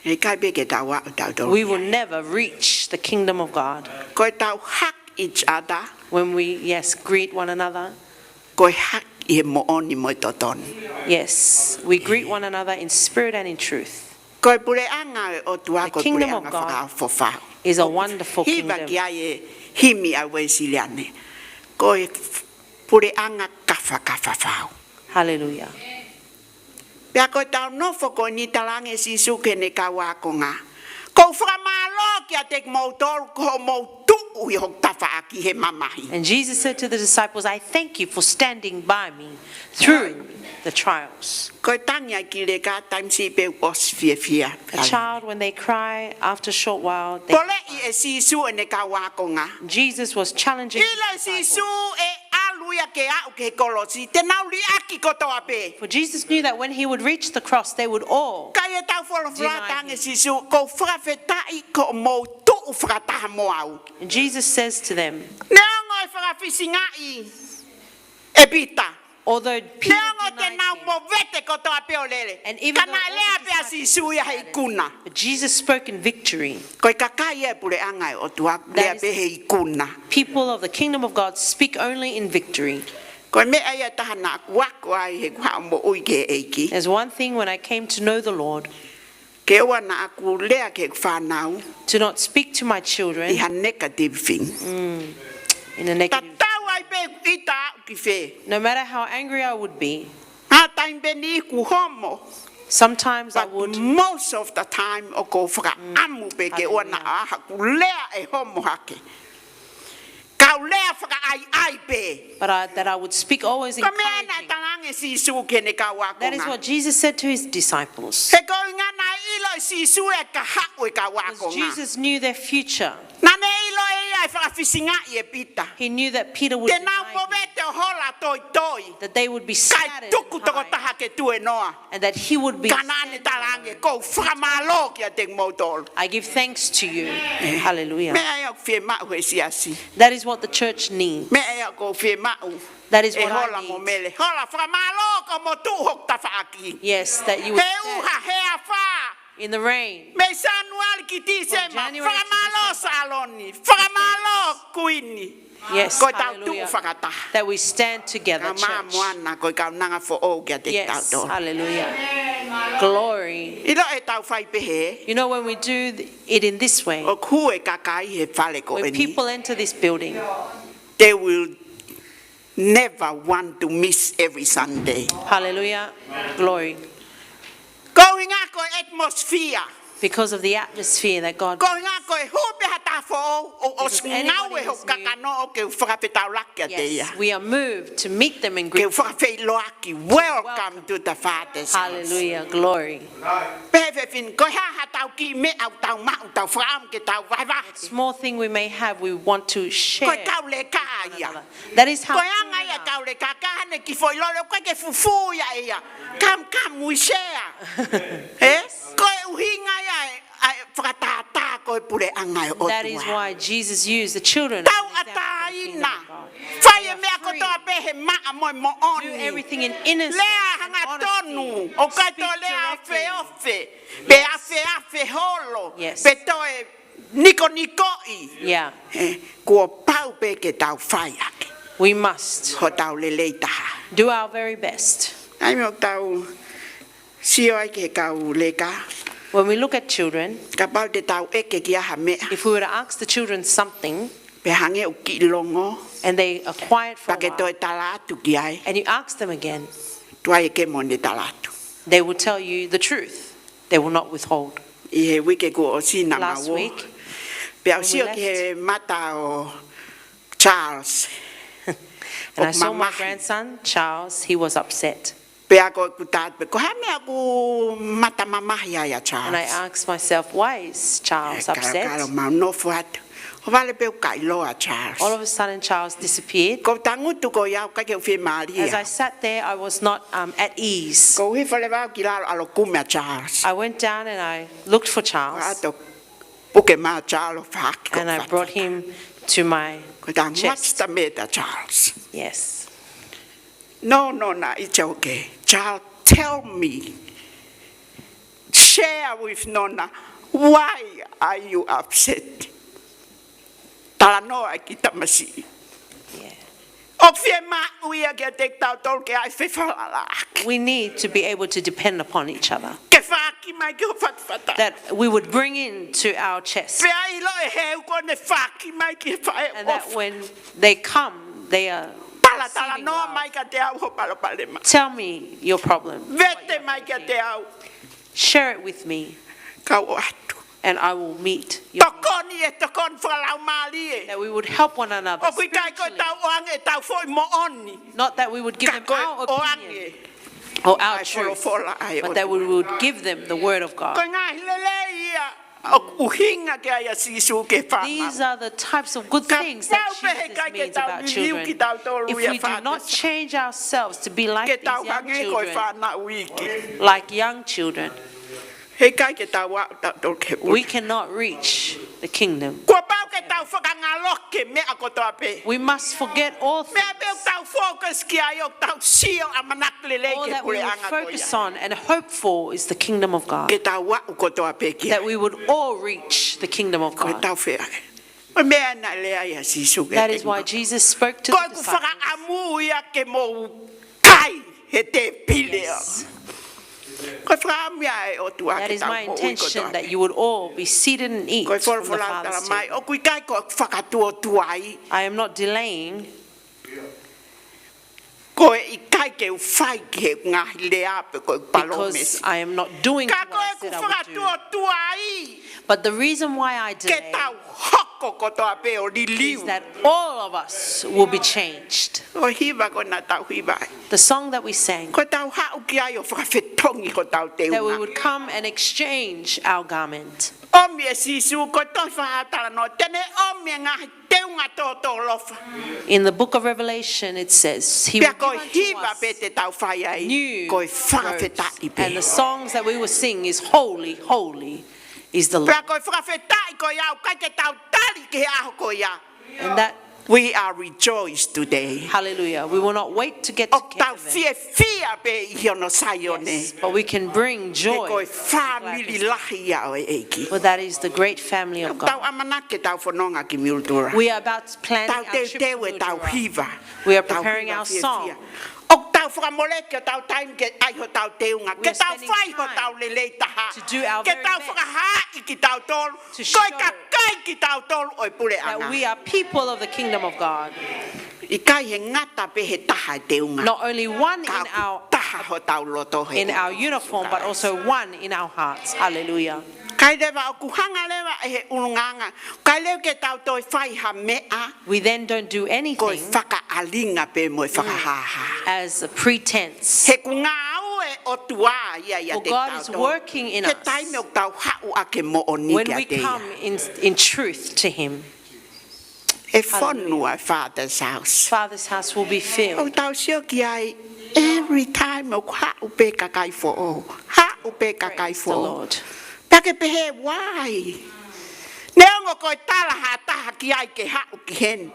He ʻikai pē ke tau aʻu tautolu. We will never reach the kingdom of God. Ko ʻetau hug each other. When we, yes, greet one another. Ko e hug ʻi he moʻoni mo e totonu. Yes, we greet one another in spirit and in truth. Ko e puleʻanga ʻo e ʻOtua ko e puleʻanga fakaʻofoʻofa. Is a wonderful kingdom. Hiva ki ai e himi ʻa Uēsiliana. Ko e puleʻanga kafakafafau. Hallelujah. Pea ko ʻetau nofo ko eni, talaange ʻe Sīsū ki heʻene kau ākonga, ʻOku ou fakamālō kiate kimoutolu ko hoʻomou tuʻu ʻi hoku tafaʻaki he mamahi. And Jesus said to the disciples, I thank you for standing by me through the trials. Ko e tangi ʻa e kiʻi leka, taimi siʻi pē ʻoku ʻosi fiefia. A child, when they cry, after a short while, they Poleʻi ʻe Sīsū ʻene kau ākonga. Jesus was challenging ʻIlo ʻe his disciples. Sīsū ʻe ʻalu ia ke aʻu ki he kolosi, te nau liʻaki kotoa pē. For Jesus knew that when he would reach the cross, they would all. Ka ʻi heʻetau folofola, Deny talaange ʻe him. Sīsū, ʻOku ou fakafetaʻi ko hoʻomou tuʻu fakataha mo au. And Jesus says to them, Neongo e fakafisingaʻi ʻe Pita. Although Peter Neongo te denied nau him, movete kotoa pē ʻo lele. And even Ka though naʻe all lea the pē ʻa disciples Sīsū ia he scattered, ikuna. But Jesus spoke in victory. Ko e kakai ia e puleʻanga ʻo e ʻOtua, lea That is pē he ikuna. People of the kingdom of God speak only in victory. Ko e meʻa ia ʻe taha naʻa ku ako ai heʻeku haʻu moʻui ki he ʻEiki. There's one thing when I came to know the Lord, Ke ʻoua naʻa ku lea ki heʻeku fānau to not speak to my children ʻi ha negative thing. in a negative. Tatau ai pē ʻeku ʻita aʻu ki fē. No matter how angry I would be, Ha taimi pē ʻoku ou homo. sometimes I But would. Most of the time ʻoku ou fakaʻamu pē ke ʻoua naʻa ʻi ai haku lea ʻe homo hake. Kau lea fakaʻaiʻai pē. But I, that I would speak always Ko e meʻa naʻe encouraging. Talaange ʻe Sīsū ki heʻene kau ākonga. That is what Jesus said to his disciples. He koeʻuhinga naʻe ʻilo ʻe Sīsū e kahaʻu e kau Because ākonga. Jesus knew their future. Naʻa ne ʻilo ʻe ia e fakafisingaʻi ʻe Pita. He knew that Peter would Te nau deny him, movete ʻo hola toitoi. That they would be Kae scattered tuku and high, tokotaha ke tuenoa. And that he would be. Ka naʻa ne talaange, ʻOku ou fakamālō kiate kimoutolu. I give thanks to you. Hallelujah. Meʻa ia ʻoku fiemaʻu he siasi. That is what the church needs. Meʻa ia ʻoku fiemaʻu. That is E what I hola mo need. Mele. Hola, fakamālō ko hoʻomo tuʻu hoku tafaʻaki. Yes, that you He would uha, he afā. In the rain. Mei Sānuali ki Tīsema. From January to Fakamālō December. Saloni. Fakamālō Kuini. Yes, Ko ʻetau tuʻu hallelujah. Fakataha. That we stand together, Ka mā church. Moana, ko e kaunanga foʻou kiate Yes, kitautolu. Hallelujah. Glory. ʻIlo ʻetau fai pehē. You know, when we do th- it in this way, ʻOku hū e kakai he fale ko when eni. People enter this building, They will never want to miss every Sunday. Hallelujah, glory. Koeʻuhinga ko e atmosphere. Because of the atmosphere that God. Koeʻuhinga ko e hū pē ha taha foʻou, ʻoku ʻosi ngāue hoku kakano ke u fakafetaulaki kiate ia. Yes, we are moved to meet them and Ke u greet. Fakafeiloaki. Welcome to the Father's house. Hallelujah, glory. Pehē fefine, ko e hā haʻatau kiʻi meʻa ʻoku tau maʻu, tau fakaʻamu ke tau vahevahe. Small thing we may have, we want to share. Ko e kau leka ia. That is how. Ko e anga ia e kau leka, ka hane ki foʻi lole, ʻoku ʻikai ke fufū ia ʻe ia. Come, come, we share. Eh? Ko e ʻuhinga ia e, ʻa e fakatātā ko e puleʻanga ʻo e ʻOtua. That is why Jesus used the children. Tauʻatāina. Fai e meʻa kotoa pē he maʻa mo e moʻoni. Do everything in innocence. Lea hangatonu. ʻOku ʻikai toe lea ofeofe. Pe afeafe holo. Yes. Pe toe nikonikoʻi. Yeah. Eh, kuo pau pē ke tau fai ake. We must. Hotau lelei taha. Do our very best. ʻAi mo tau sio ai ki he kau leka. When we look at children, Kapau te tau ʻeke ki ha meʻa. If we were to ask the children something, Pea hangē ʻoku kiʻi longo. And they are quiet for a while. Pea ke toe tala atu ki ai. And you ask them again. Tuai ʻe kemo ʻene tala atu. They will tell you the truth. They will not withhold. ʻI he uike kuo ʻosi naʻa mau ō. Last week, when we left, pea u sio ki he mata ʻo Charles. And I saw my grandson, Charles, he was upset. Pea ko ʻeku tala atu pē, ko e hā e meʻa ʻoku mata mamahi ai ʻa Charles? And I asked myself, "Why is Charles upset?" Kalo mau nofo atu. ʻO vale pē ʻoku ʻikai ʻiloa ʻa Charles. All of a sudden, Charles disappeared. Ko e tangutu ko ia ʻoku ʻikai ke u fiemālie. As I sat there, I was not, um, at ease. Ko u hifo leva au ki lalo ʻalu ʻo kumi ʻa Charles. I went down and I looked for Charles. Ko ʻeku puke mai ʻa Charles ʻo fakahoko. And I brought him to my chest. Ko e tangutu mata mamahi ʻa Charles. Yes. No, no, no, it's okay. Charles, tell me. Share with Nona, why are you upset? Talanoa ki he tamasiʻi. Yeah. ʻOku fiemaʻu ia kiate kitautolu ke ʻi ai e fefalalaʻaki. We need to be able to depend upon each other. Ke foaki mai ki ho fatafata. That we would bring in to our chest. Pea ʻilo ʻe he ʻoku ne foaki mai ki he faʻē ʻofa. And that when they come, they are receiving love. Talatalanoa mai kiate au ho palopalema. Tell me your problem. Vete mai kiate au. Share it with me. Kau ʻoatu. And I will meet your need. Tokoni e tokoni fakalaumālie. That we would help one another spiritually. ʻOku ʻikai ko ʻetau ʻoange ʻetau foʻi moʻoni. Not that we would give them our opinion or our truth, but that we would give them the word of God. Ka ko e foʻi fola ʻa e ʻOtua. Ko e ngaahi lelei ia ʻoku ʻuhinga ki ai ʻa Sīsū ki he fānau. These are the types of good things that Jesus means about children. Kapau he ʻikai ke tau liliu kitautolu ia Father. If we do not change ourselves to be like these young children, Ke tau hangē ko e fānau iiki. Like young children, He ʻikai ke tau aʻu tautolu ki he pule. We cannot reach the kingdom. Kuo pau ke tau fakangaloki e meʻa kotoa pē. We must forget all things. Meʻa pē ʻoku tau focus ki ai ʻoku tau sio ʻamanaki lelei ki he puleʻanga ko ia. All that we will focus on and hope for is the kingdom of God. Ke tau aʻu kotoa pē ki ai. That we would all reach the kingdom of God. Ko ʻetau feʻunga. Ko e meʻa naʻe lea ai ʻa Sīsū ki he kau. That is why Jesus spoke to the disciples. Ko ʻeku fakaʻamu ia ke mou kai he tēpile. Yes. Ko e fakaʻamu ia ʻa e ʻOtua ke tau moʻui kotoa pē. That is my intention, that you would all be seated and eat from the Father's table. Ko e folofola ʻoku tala mai, ʻoku ʻikai ko ʻeku fakatuotuai. I am not delaying. Ko e ʻikai ke u fai ki he ngaahi lea pe ko e palōmesi. Because I am not doing what I said I would do. Ka ko ʻeku fakatuotuai. But the reason why I delay Ke tau hoko kotoa pē ʻo liliu. Is that all of us will be changed. Ko e hiva ko ē naʻa tau hiva ai. The song that we sang, Ko ʻetau haʻu ki ai ʻo fakafetongi hotau teunga. That we would come and exchange our garment. ʻOmi ʻe Sīsū ko e tohi Fakahā talanoa, te ne ʻomi e ngaahi teunga tōtōlofa. In the book of Revelation, it says, He will give unto us new robes, Pea ko e hiva pē te tau fai ai, ko e fakafetaʻi pē. And the songs that we will sing is, "Holy, holy is the Lord." Pea ko e fakafetaʻi ko ia ʻoku ʻikai ke tau tali ki he ʻaho ko ia. And that We are rejoiced today. Hallelujah. We will not wait to get to heaven. ʻOku tau fiefia pē ʻi hono Saione. Yes, but we can bring joy and gladness. He ko e fāmili lahi ia ʻo e ʻEiki. For that is the great family of God. ʻOku tau ʻamanaki ke tau fononga ki Mildura. We are about to plan our trip to Mildura. Tau teuteu ʻetau hiva. We are preparing our song. Tau hiva fiefia. ʻOku tau fakamoleki hotau taimi ke ʻai hotau teunga. We are spending time to do our very best. Ke tau fai hotau lelei taha. Ke tau fakahaaʻi kitautolu. To show Ko e kakai kitautolu ʻo e puleʻanga. That we are people of the kingdom of God. ʻIkai he ngata pē he taha e teunga. Not only one in our, Ka ʻoku taha hotau loto he in our uniform, but also one in our hearts. Hallelujah. Kae leva ʻoku hanga leva ʻe he ʻulungaanga. Kae leva ke tau toe fai ha meʻa. We then don't do anything Ko e fakaʻalinga pē mo e fakahāhā. as a pretense. He ʻoku ngāue ʻOtua ia ʻiate kitautolu. For God is working in us He taimi ʻoku tau haʻu ʻaki e moʻoni kiate ia. when we come in, in truth to Him. ʻE fonu ʻa e Father's house. Father's house will be filled. ʻOku tau sio ki ai, every time ʻoku haʻu pē kakai foʻou. Haʻu pē kakai foʻou. Praise the Lord. Pea ke pehē, why? Neongo ko e tala ha taha ki ai ke haʻu ki heni.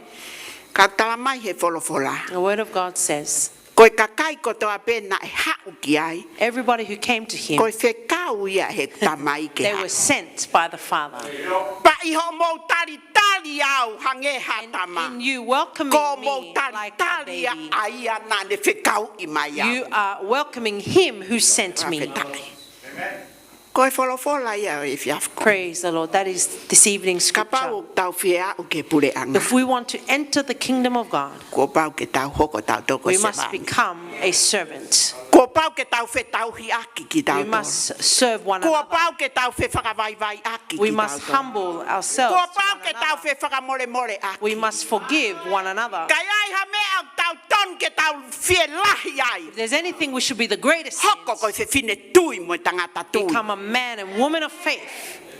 Ka tala mai he folofola. The word of God says, Ko e kakai kotoa pē naʻe haʻu ki ai. Everybody who came to him, Ko e fekau ia he Tamai ke haʻu. they were sent by the Father. Pea ʻi hoʻomou talitali au hangē ha tama. And in you welcoming me like a baby, Ko hoʻomou talitali ia ʻa ia naʻa ne fekauʻi mai au. you are welcoming him who sent me. Fakafetaʻi. Ko e folofola ia ʻo e efiafi ko eni. Praise the Lord. That is this evening's scripture. Kapau ʻoku tau fie aʻu ki he puleʻanga, if we want to enter the kingdom of God, kuo pau ke tau hoko tautolu ko e sevāniti. We must become a servant. Kuo pau ke tau fetauhiʻaki kitautolu. We must serve one another. Kuo pau ke tau fefakavaivaiʻaki kitautolu. We must humble ourselves to one another. Kuo pau ke tau fefakamolemoleʻaki. We must forgive one another. Ka ai ha meʻa ʻoku totonu ke tau fielahi ai, if there's anything we should be the greatest in, hoko ko e fefine tui mo e tangata tui. Become a man and woman of faith.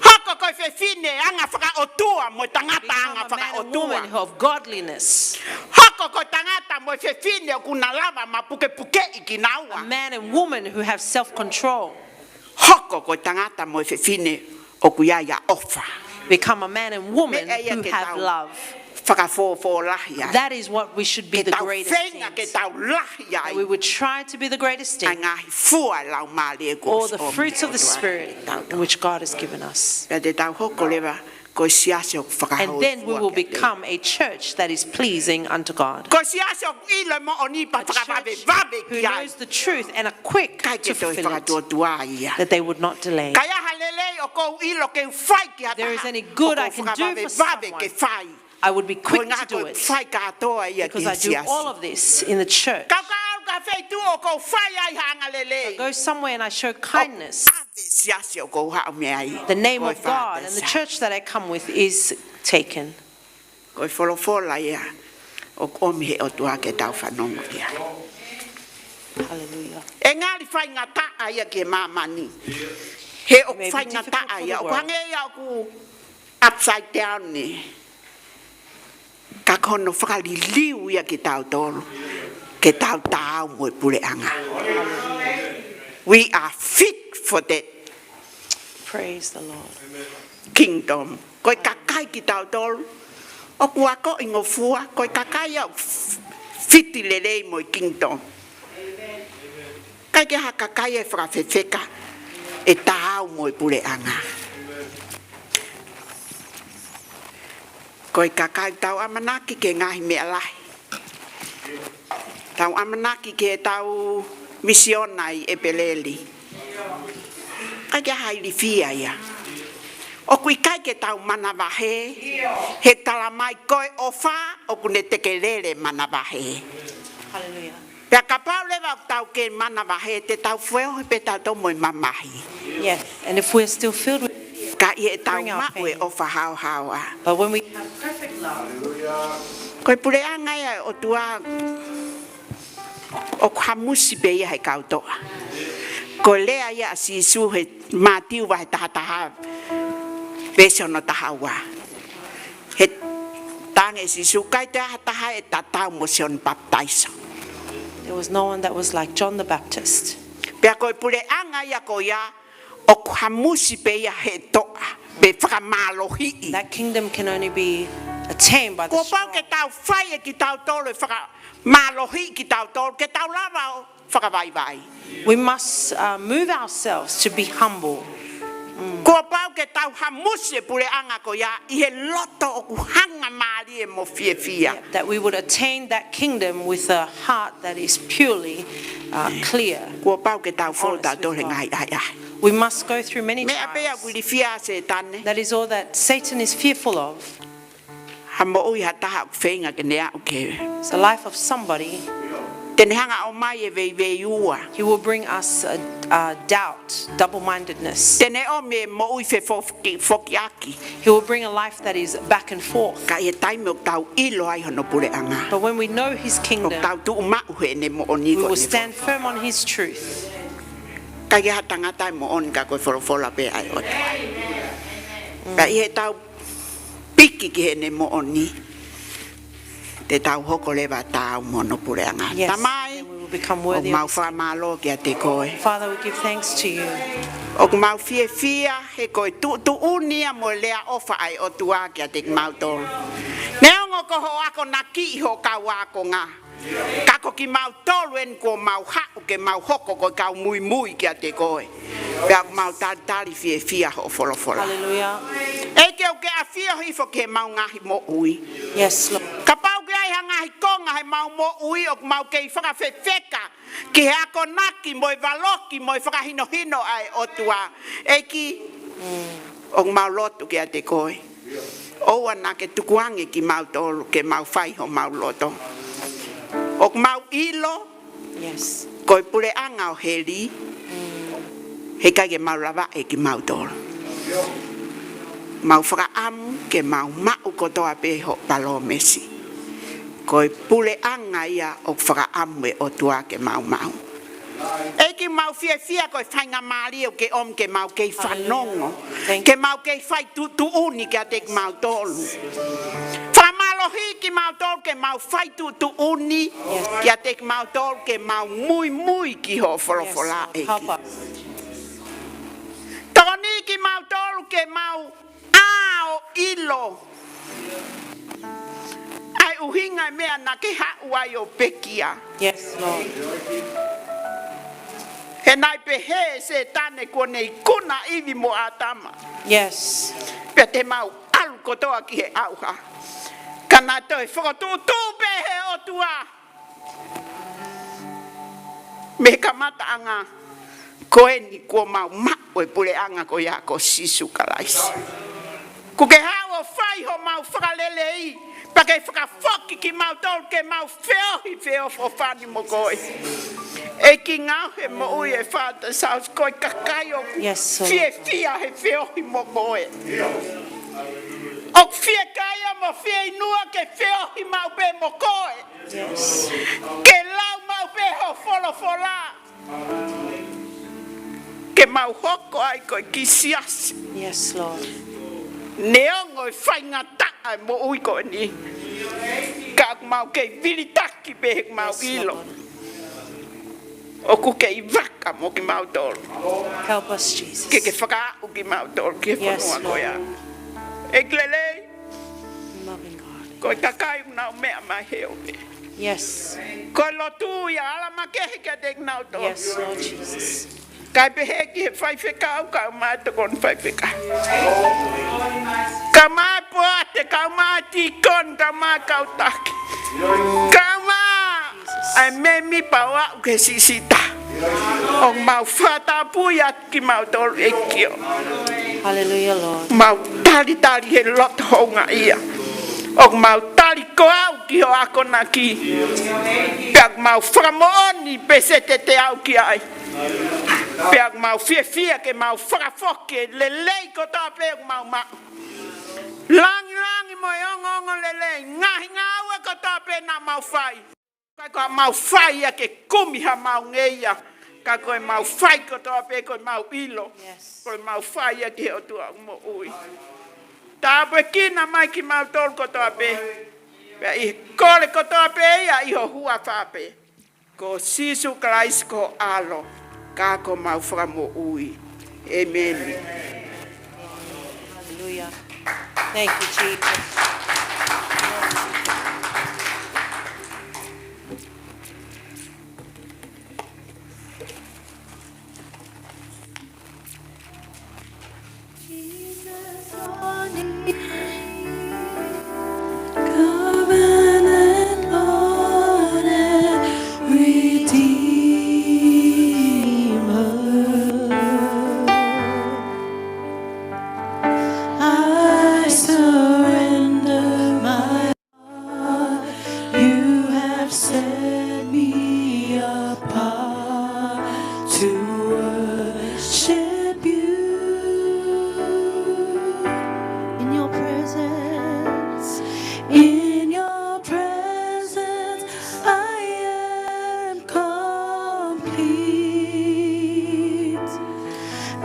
Hoko ko e fefine anga fakaʻotua mo e tangata anga fakaʻotua. Become a man and woman of godliness. Hoko ko e tangata mo e fefine ʻoku na lava mapukepukeʻi kinaua. A man and woman who have self-control. Hoko ko e tangata mo e fefine ʻoku ʻi ai ʻa e ʻofa. Become a man and woman who have love. Meʻa ia ke tau fakafōfō lahi ai. That is what we should be the greatest in. Ke tau feinga ke tau lahi ai. That we would try to be the greatest in. ʻA e ngaahi fua ʻo e Laumālie kuo ʻosi ʻomi ʻe he ʻOtua kiate kitautolu. All the fruits of the Spirit in which God has given us. Pea te tau hoko leva ko e siasi ʻoku fakahōifua kiate ia. And then we will become a church that is pleasing unto God. Ko e siasi ʻoku ʻilo e moʻoni pea fakavavevave ki ai. A church who knows the truth and are quick to fulfill it. ʻIkai ke toe fakatuotuai ia. That they would not delay. Ka ai ha lelei ʻoku ou ʻilo ke u fai ki ha taha, ʻoku ou fakavavevave ke fai. If there is any good I can do for someone, I would be quick to do it. Ko e ʻuhinga ko e fai kātoa ia ki he siasi. Because I do all of this in the church. Ka u ka ʻalu ki ha feituʻu ʻoku ou fai ai ha anga lelei, if I go somewhere and I show kindness, ʻoku ʻave e siasi ʻoku ou haʻu mei ai, the name of God and the church that I come with is taken. Ko e folofola ia ʻoku ʻomi ʻe he ʻOtua ke tau fanongo ki ai. Hallelujah. ʻE ngali faingataʻa ia ki māmani. He ʻoku faingataʻa ia. It may be difficult for the world. ʻOku hangē ia ʻoku upside down ē. Ka ko hono fakaliliu ia kitautolu ke tau taau mo e puleʻanga. We are fit for that. Praise the Lord. Kingdom. Ko e kakai kitautolu ʻoku akoʻingofua, ko e kakai ia ʻoku fiti lelei mo e kingdom. ʻIkai ke ʻi ai ha kakai ʻe fakafefeka ʻe taau mo e puleʻanga. Ko e kakai tau ʻamanaki ki he ngaahi meʻa lahi. Tau ʻamanaki ki heʻetau misiona ʻi ʻEpeleli. ʻIkai ke ʻi ai ha ilifia ia. ʻOku ʻikai ke tau manavahē, he talamai ko e ʻofa ʻoku ne tekelele manavahē. Hallelujah. Pea kapau leva ʻoku tau kei manavahē, te tau feohi pē tautolu mo e mamahi. Yes, and if we're still filled with fear, bring our pain. Ka ʻi heʻetau maʻu e ʻofa haohaoa. But when we have perfect love, ko e puleʻanga ia ʻo e ʻOtua ʻoku hamusi pē ia he kau toʻa. Ko e lea ia ʻa Sīsū he Mātiu vahe taha taha, veesi hono taha ua. He talaange ʻe Sīsū, ʻikai toe ʻi ai ha taha ʻe tatau mo Sione Papitaiso. There was no one that was like John the Baptist. Pea ko e puleʻanga ia ko ia, ʻoku hamusi pē ia he toʻa, pe fakamālohiʻi. That kingdom can only be attained by the strong. Kuo pau ke tau fai ʻe kitautolu e fakamālohiʻi kitautolu, ke tau lava ʻo fakavaivai. We must, uh, move ourselves to be humble. Kuo pau ke tau hamusi e puleʻanga ko ia ʻi he loto ʻoku hangamālie mo fiefia. Yeah, that we would attain that kingdom with a heart that is purely, uh, clear, honest with God. Kuo pau ke tau fou tautolu he ngaahi ʻahiʻahi. We must go through many trials. Meʻa pē ia ʻoku ilifia ai ʻa Sētane. That is all that Satan is fearful of. Ha moʻui ha taha ʻoku feinga ke ne aʻu ki he. It's the life of somebody. Te ne hanga ʻo ʻomai e veiveiua. He will bring us a, a doubt, double-mindedness. Te ne ʻomi e moʻui fefokifokiʻaki. He will bring a life that is back and forth. Ka ʻi he taimi ʻoku tau ʻilo ai hono puleʻanga, but when we know his kingdom, ʻoku tau tuʻu maʻu heʻene moʻoni ko ʻene folofola. We will stand firm on his truth. ʻIkai ke ʻi ai ha tangata ʻe moʻoni ka ko e folofola pē ʻa e ʻOtua. Ka ʻi heʻetau piki ki heʻene moʻoni, te tau hoko leva ʻo taau mo hono puleʻanga. Yes, Tamai, then we will become worthy of his kingdom. ʻOku mau fakamālō kiate koe. Father, we give thanks to you. ʻOku mau fiefia he ko e tuʻutuʻuni ia mo e lea ʻofa ʻa e ʻOtua kiate kimautolu. Neongo ko hoʻo akonakiʻi hoʻo kau ākonga, ka ko kimautolu eni kuo mau haʻu ke mau hoko ko e kau muimui kiate koe. Pea ʻoku mau talitali fiefia hoʻo folofola. Hallelujah. ʻEiki, ʻoku ke ʻafio hifo ki heʻemau ngaahi moʻui. Yes, Lord. Kapau ʻoku ʻi ai ha ngaahi konga heʻemau moʻui ʻoku mau kei fakafefeka ki he akonaki mo e valoki mo e fakahinohino ʻa e ʻOtua. ʻEiki, ʻoku mau lotu kiate koe. ʻOua naʻa ke tukuange kimautolu ke mau fai homau loto. ʻOku mau ʻilo, yes, ko e puleʻanga ʻo heli, heʻikai ke mau lavaʻi kimautolu. Mau fakaʻamu ke mau maʻu kotoa pē hoʻo palōmesi. Ko e puleʻanga ia ʻoku fakaʻamu e ʻOtua ke mau maʻu. ʻEiki, mau fiefia ko e faingamālie ʻoku ke ʻomi ke mau kei fanongo. Hallelujah. Thank you. Ke mau kei fai tuʻutuʻuni kiate kimautolu. Fakamālohi kimautolu ke mau fai tuʻutuʻuni, yes, kiate kimautolu ke mau muimui ki hoʻo folofola, yes, ʻEiki. Help us. Tokoni kimautolu ke mau ʻā ʻo ʻilo ʻa e ʻuhinga e meʻa naʻa ke haʻu ai ʻo pekia. Yes, Lord. He naʻe pehē ʻe Sētane kuo ne ikuna ʻa ʻIvi mo ʻĀtama. Yes. Pea te mau ʻalu kotoa ki he ʻauha. Ka naʻe toe fokotuʻutuʻu pē ʻe he ʻOtua mei he kamataʻanga, ko eni kuo mau maʻu e puleʻanga ko ia ko Sīsū Kalaisi. Kuo ke haʻu ʻo fai homau fakalelei, pea ke fakafoki kimautolu ke mau feohi feʻofoʻofani mo koe. ʻEiki, ngaohi e moʻui ʻa e Father South, ko e kakai ʻoku, yes, Lord, fiefia he feohi mo koe. ʻOku fiekaia mo fieinua ke feohi maʻu pē mo koe. Yes. Ke lau maʻu pē hoʻo folofola. Ke mau hoko ai ko e kiʻi siasi. Yes, Lord. Neongo e faingataʻa e moʻui ko eni, ka ʻoku mau kei vilitaki pē he ʻoku mau, yes, ʻilo, Lord, ʻoku kei vaka mo kimautolu. Help us, Jesus. Ke ke fakaaʻu kimautolu ki he, yes, fonua ko ia, Lord. ʻEiki lelei, loving God, ko e kakai ʻoku nau meʻa mai he ope. Yes. Ko e lotu ia, ala makehe kiate kinautolu. Yes, Lord Jesus. Kae pehē ki he faifekau, kau mai tokoni faifekau. Kau mai poate, kau mai tīkoni, kau mai kau taki. Kau mai ʻa e mēmipa ʻo aʻu ki he siʻisiʻi taha. ʻOku mau fakatapui atu kimautolu, ʻEiki. Hallelujah, Lord. Mau talitali he loto houngaʻia. ʻOku mau tali ko au ki hoʻo akonaki. Pea ʻoku mau fakamoʻoni pē se te te aʻu ki ai. Pea ʻoku mau fiefia ke mau fakafoki e lelei kotoa pē ʻoku mau maʻu. Langilangi mo e ongoongolelei, ngaahi ngāue kotoa pē naʻa mau fai. ʻIkai ko haʻamau fai ia ke kumi haʻamau ngeia, ka ko ʻemau fai kotoa pē ko ʻemau ʻilo. Yes. Ko ʻemau fai ia ki he ʻOtua moʻui. Tāpuekina mai kimautolu kotoa pē. Pea ʻi he kole kotoa pē ia ʻi ho huafa pē. Ko Sīsū Kalaisi ko ho ʻAlo, ka ko homau Fakamoʻui. ʻĒmeni. Hallelujah. Thank you, Jesus. Jesus, only covenant Lord and Redeemer. I surrender my You have set me apart to worship you. In your presence, in your presence, I am complete.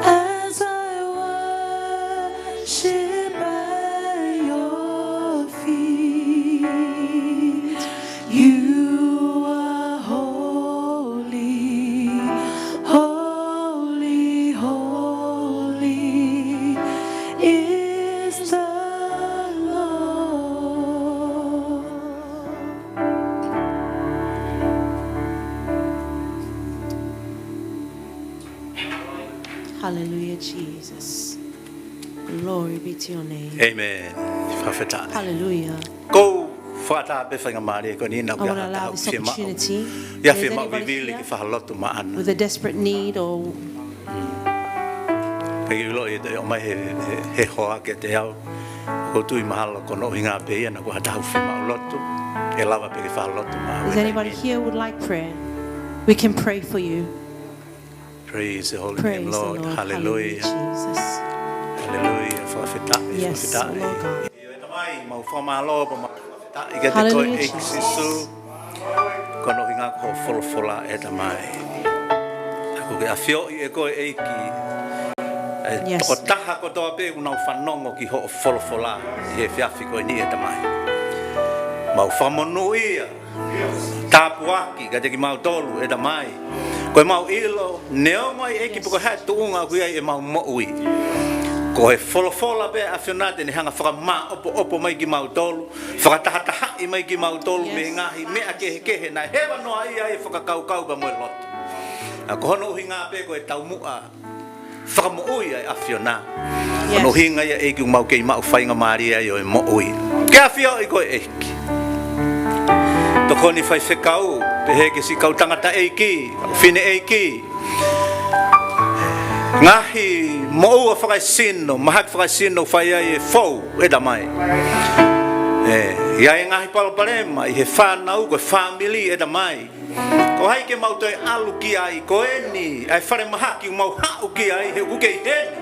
As I worship at your feet, you are holy, holy, holy is the Lord. Hallelujah, Jesus. Glory be to your name. Amen. Fakafetaʻi. Hallelujah. Ko u Fakataha pē faingamālie ko eni naʻa ku ʻi ai ha taha ʻoku fiemaʻu. Ia fiemaʻu vivili ke fakalotu maʻana. With a desperate need or Ke ʻilo ʻe te ʻomai he, he, he hoa kiate au. ʻOku ou tui mahalo ko hono ʻuhinga pē ia naʻa ku ʻi ai ha taha ʻoku fiemaʻu lotu. ʻE lava pē ke fakalotu maʻana. Is anybody here would like prayer? We can pray for you. Praise the holy name, Lord. Hallelujah. Hallelujah, Jesus. Hallelujah. Fakafetaʻi, fakafetaʻi. Yes, Lord God. ʻIo, ʻe Tamai, mau fakamālō, mau fakafetaʻi kiate koe, ʻEiki Sīsū. Ko hono ʻuhinga ko hoʻo folofola, ʻe Tamai. ʻOku ke ʻafioʻi ʻe koe, ʻEiki, ʻa e tokotaha kotoa pē ʻoku nau fanongo ki hoʻo folofola ʻi he efiafi ko eni, ʻe Tamai. Mau fakamonūʻia, tāpuaki kiate kimautolu, ʻe Tamai. Ko ʻemau ʻilo, neongo ʻEiki pe ko e hā e tuʻunga ʻoku ʻi ai ʻemau moʻui, ko e folofola pē ʻa e ʻAfiona te ne hanga ʻo fakamāʻopoʻopo mai kimautolu, fakatahatahaʻi mai kimautolu mei he ngaahi meʻa kehekehe naʻe heva noa ia ʻi he fakakaukau pea mo e loto. ʻA ko hono ʻuhinga pē ko e taumuʻa fakamoʻui ʻa e ʻAfiona. Ko hono ʻuhinga ia, ʻEiki, ʻoku mau kei maʻu faingamālie ai ʻo e moʻui. Ke ʻafioʻi koe, ʻEiki. Tokoni faifekau, pehē ki he siʻi kau tangataʻeiki, fineʻeiki. Ngaahi moʻua fakaesino, mahaki fakaesino fai ai e fou, ʻe Tamai. ʻE, ʻi ai e ngaahi palopalema ʻi he fānau, ko e fāmili, ʻe Tamai. Ko hai ke mau toe ʻalu ki ai, ko eni ʻa e falemahaki ʻoku mau haʻu ki ai, he ʻoku kei heni.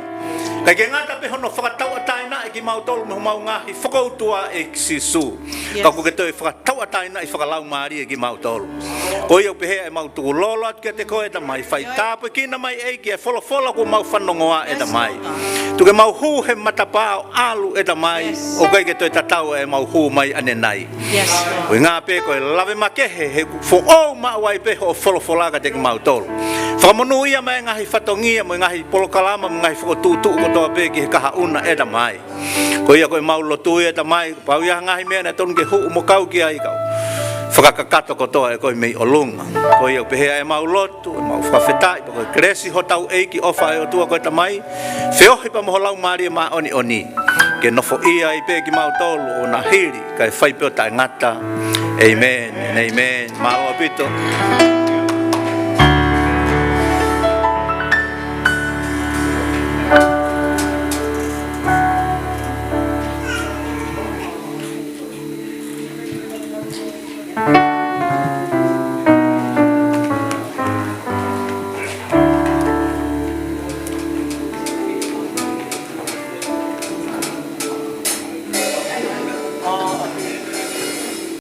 ʻIkai ke ngata pē hono fakatauʻatāinaʻi kimautolu mei homau ngaahi fokoutua, ʻEiki Sīsū. Ka ʻoku ke toe fakatauʻatāinaʻi fakalaumālie kimautolu. Ko ia ʻoku pehē ʻemau tukulolo atu kiate koe, ʻe Tamai, fai tāpuekina mai, ʻEiki, ʻa e folofola ʻoku mau fanongoa, ʻe Tamai. Tuku ke mau hū he matapā ʻo ʻalu, ʻe Tamai, ʻoku ʻikai ke toe tatau ʻemau hū mai ʻanenai. ʻUhinga pē ko e lave makehe, he ʻoku foʻou maʻu ai pē hoʻo folofola kiate kimautolu. Fakamonūʻia mai e ngaahi fatongia, mo e ngaahi polokalama, mo e ngaahi fokotuʻutuʻu kotoa pē ki he kahaʻu na, ʻe Tamai. Ko ia ko ʻemau lotu ia, ʻe Tamai, kapau ʻe ʻi ai ha ngaahi meʻa naʻe tonu ke hū mo kau ki ai, kau fakakakato kotoa ʻe koe mei ʻolunga. Ko ia ʻoku pehē ʻa ʻemau lotu, ʻemau fakafetaʻi, pea ko e kelesi hotau ʻEiki, ʻofa ʻa e ʻOtua ko e Tamai, feohi pea mo ho Laumālie Māʻoniʻoni, ke nofoʻia ai pē kimautolu ʻo nahili, kae fai pē ʻo taʻengata. ʻĒmeni, ʻēmeni. Mālō ʻaupito.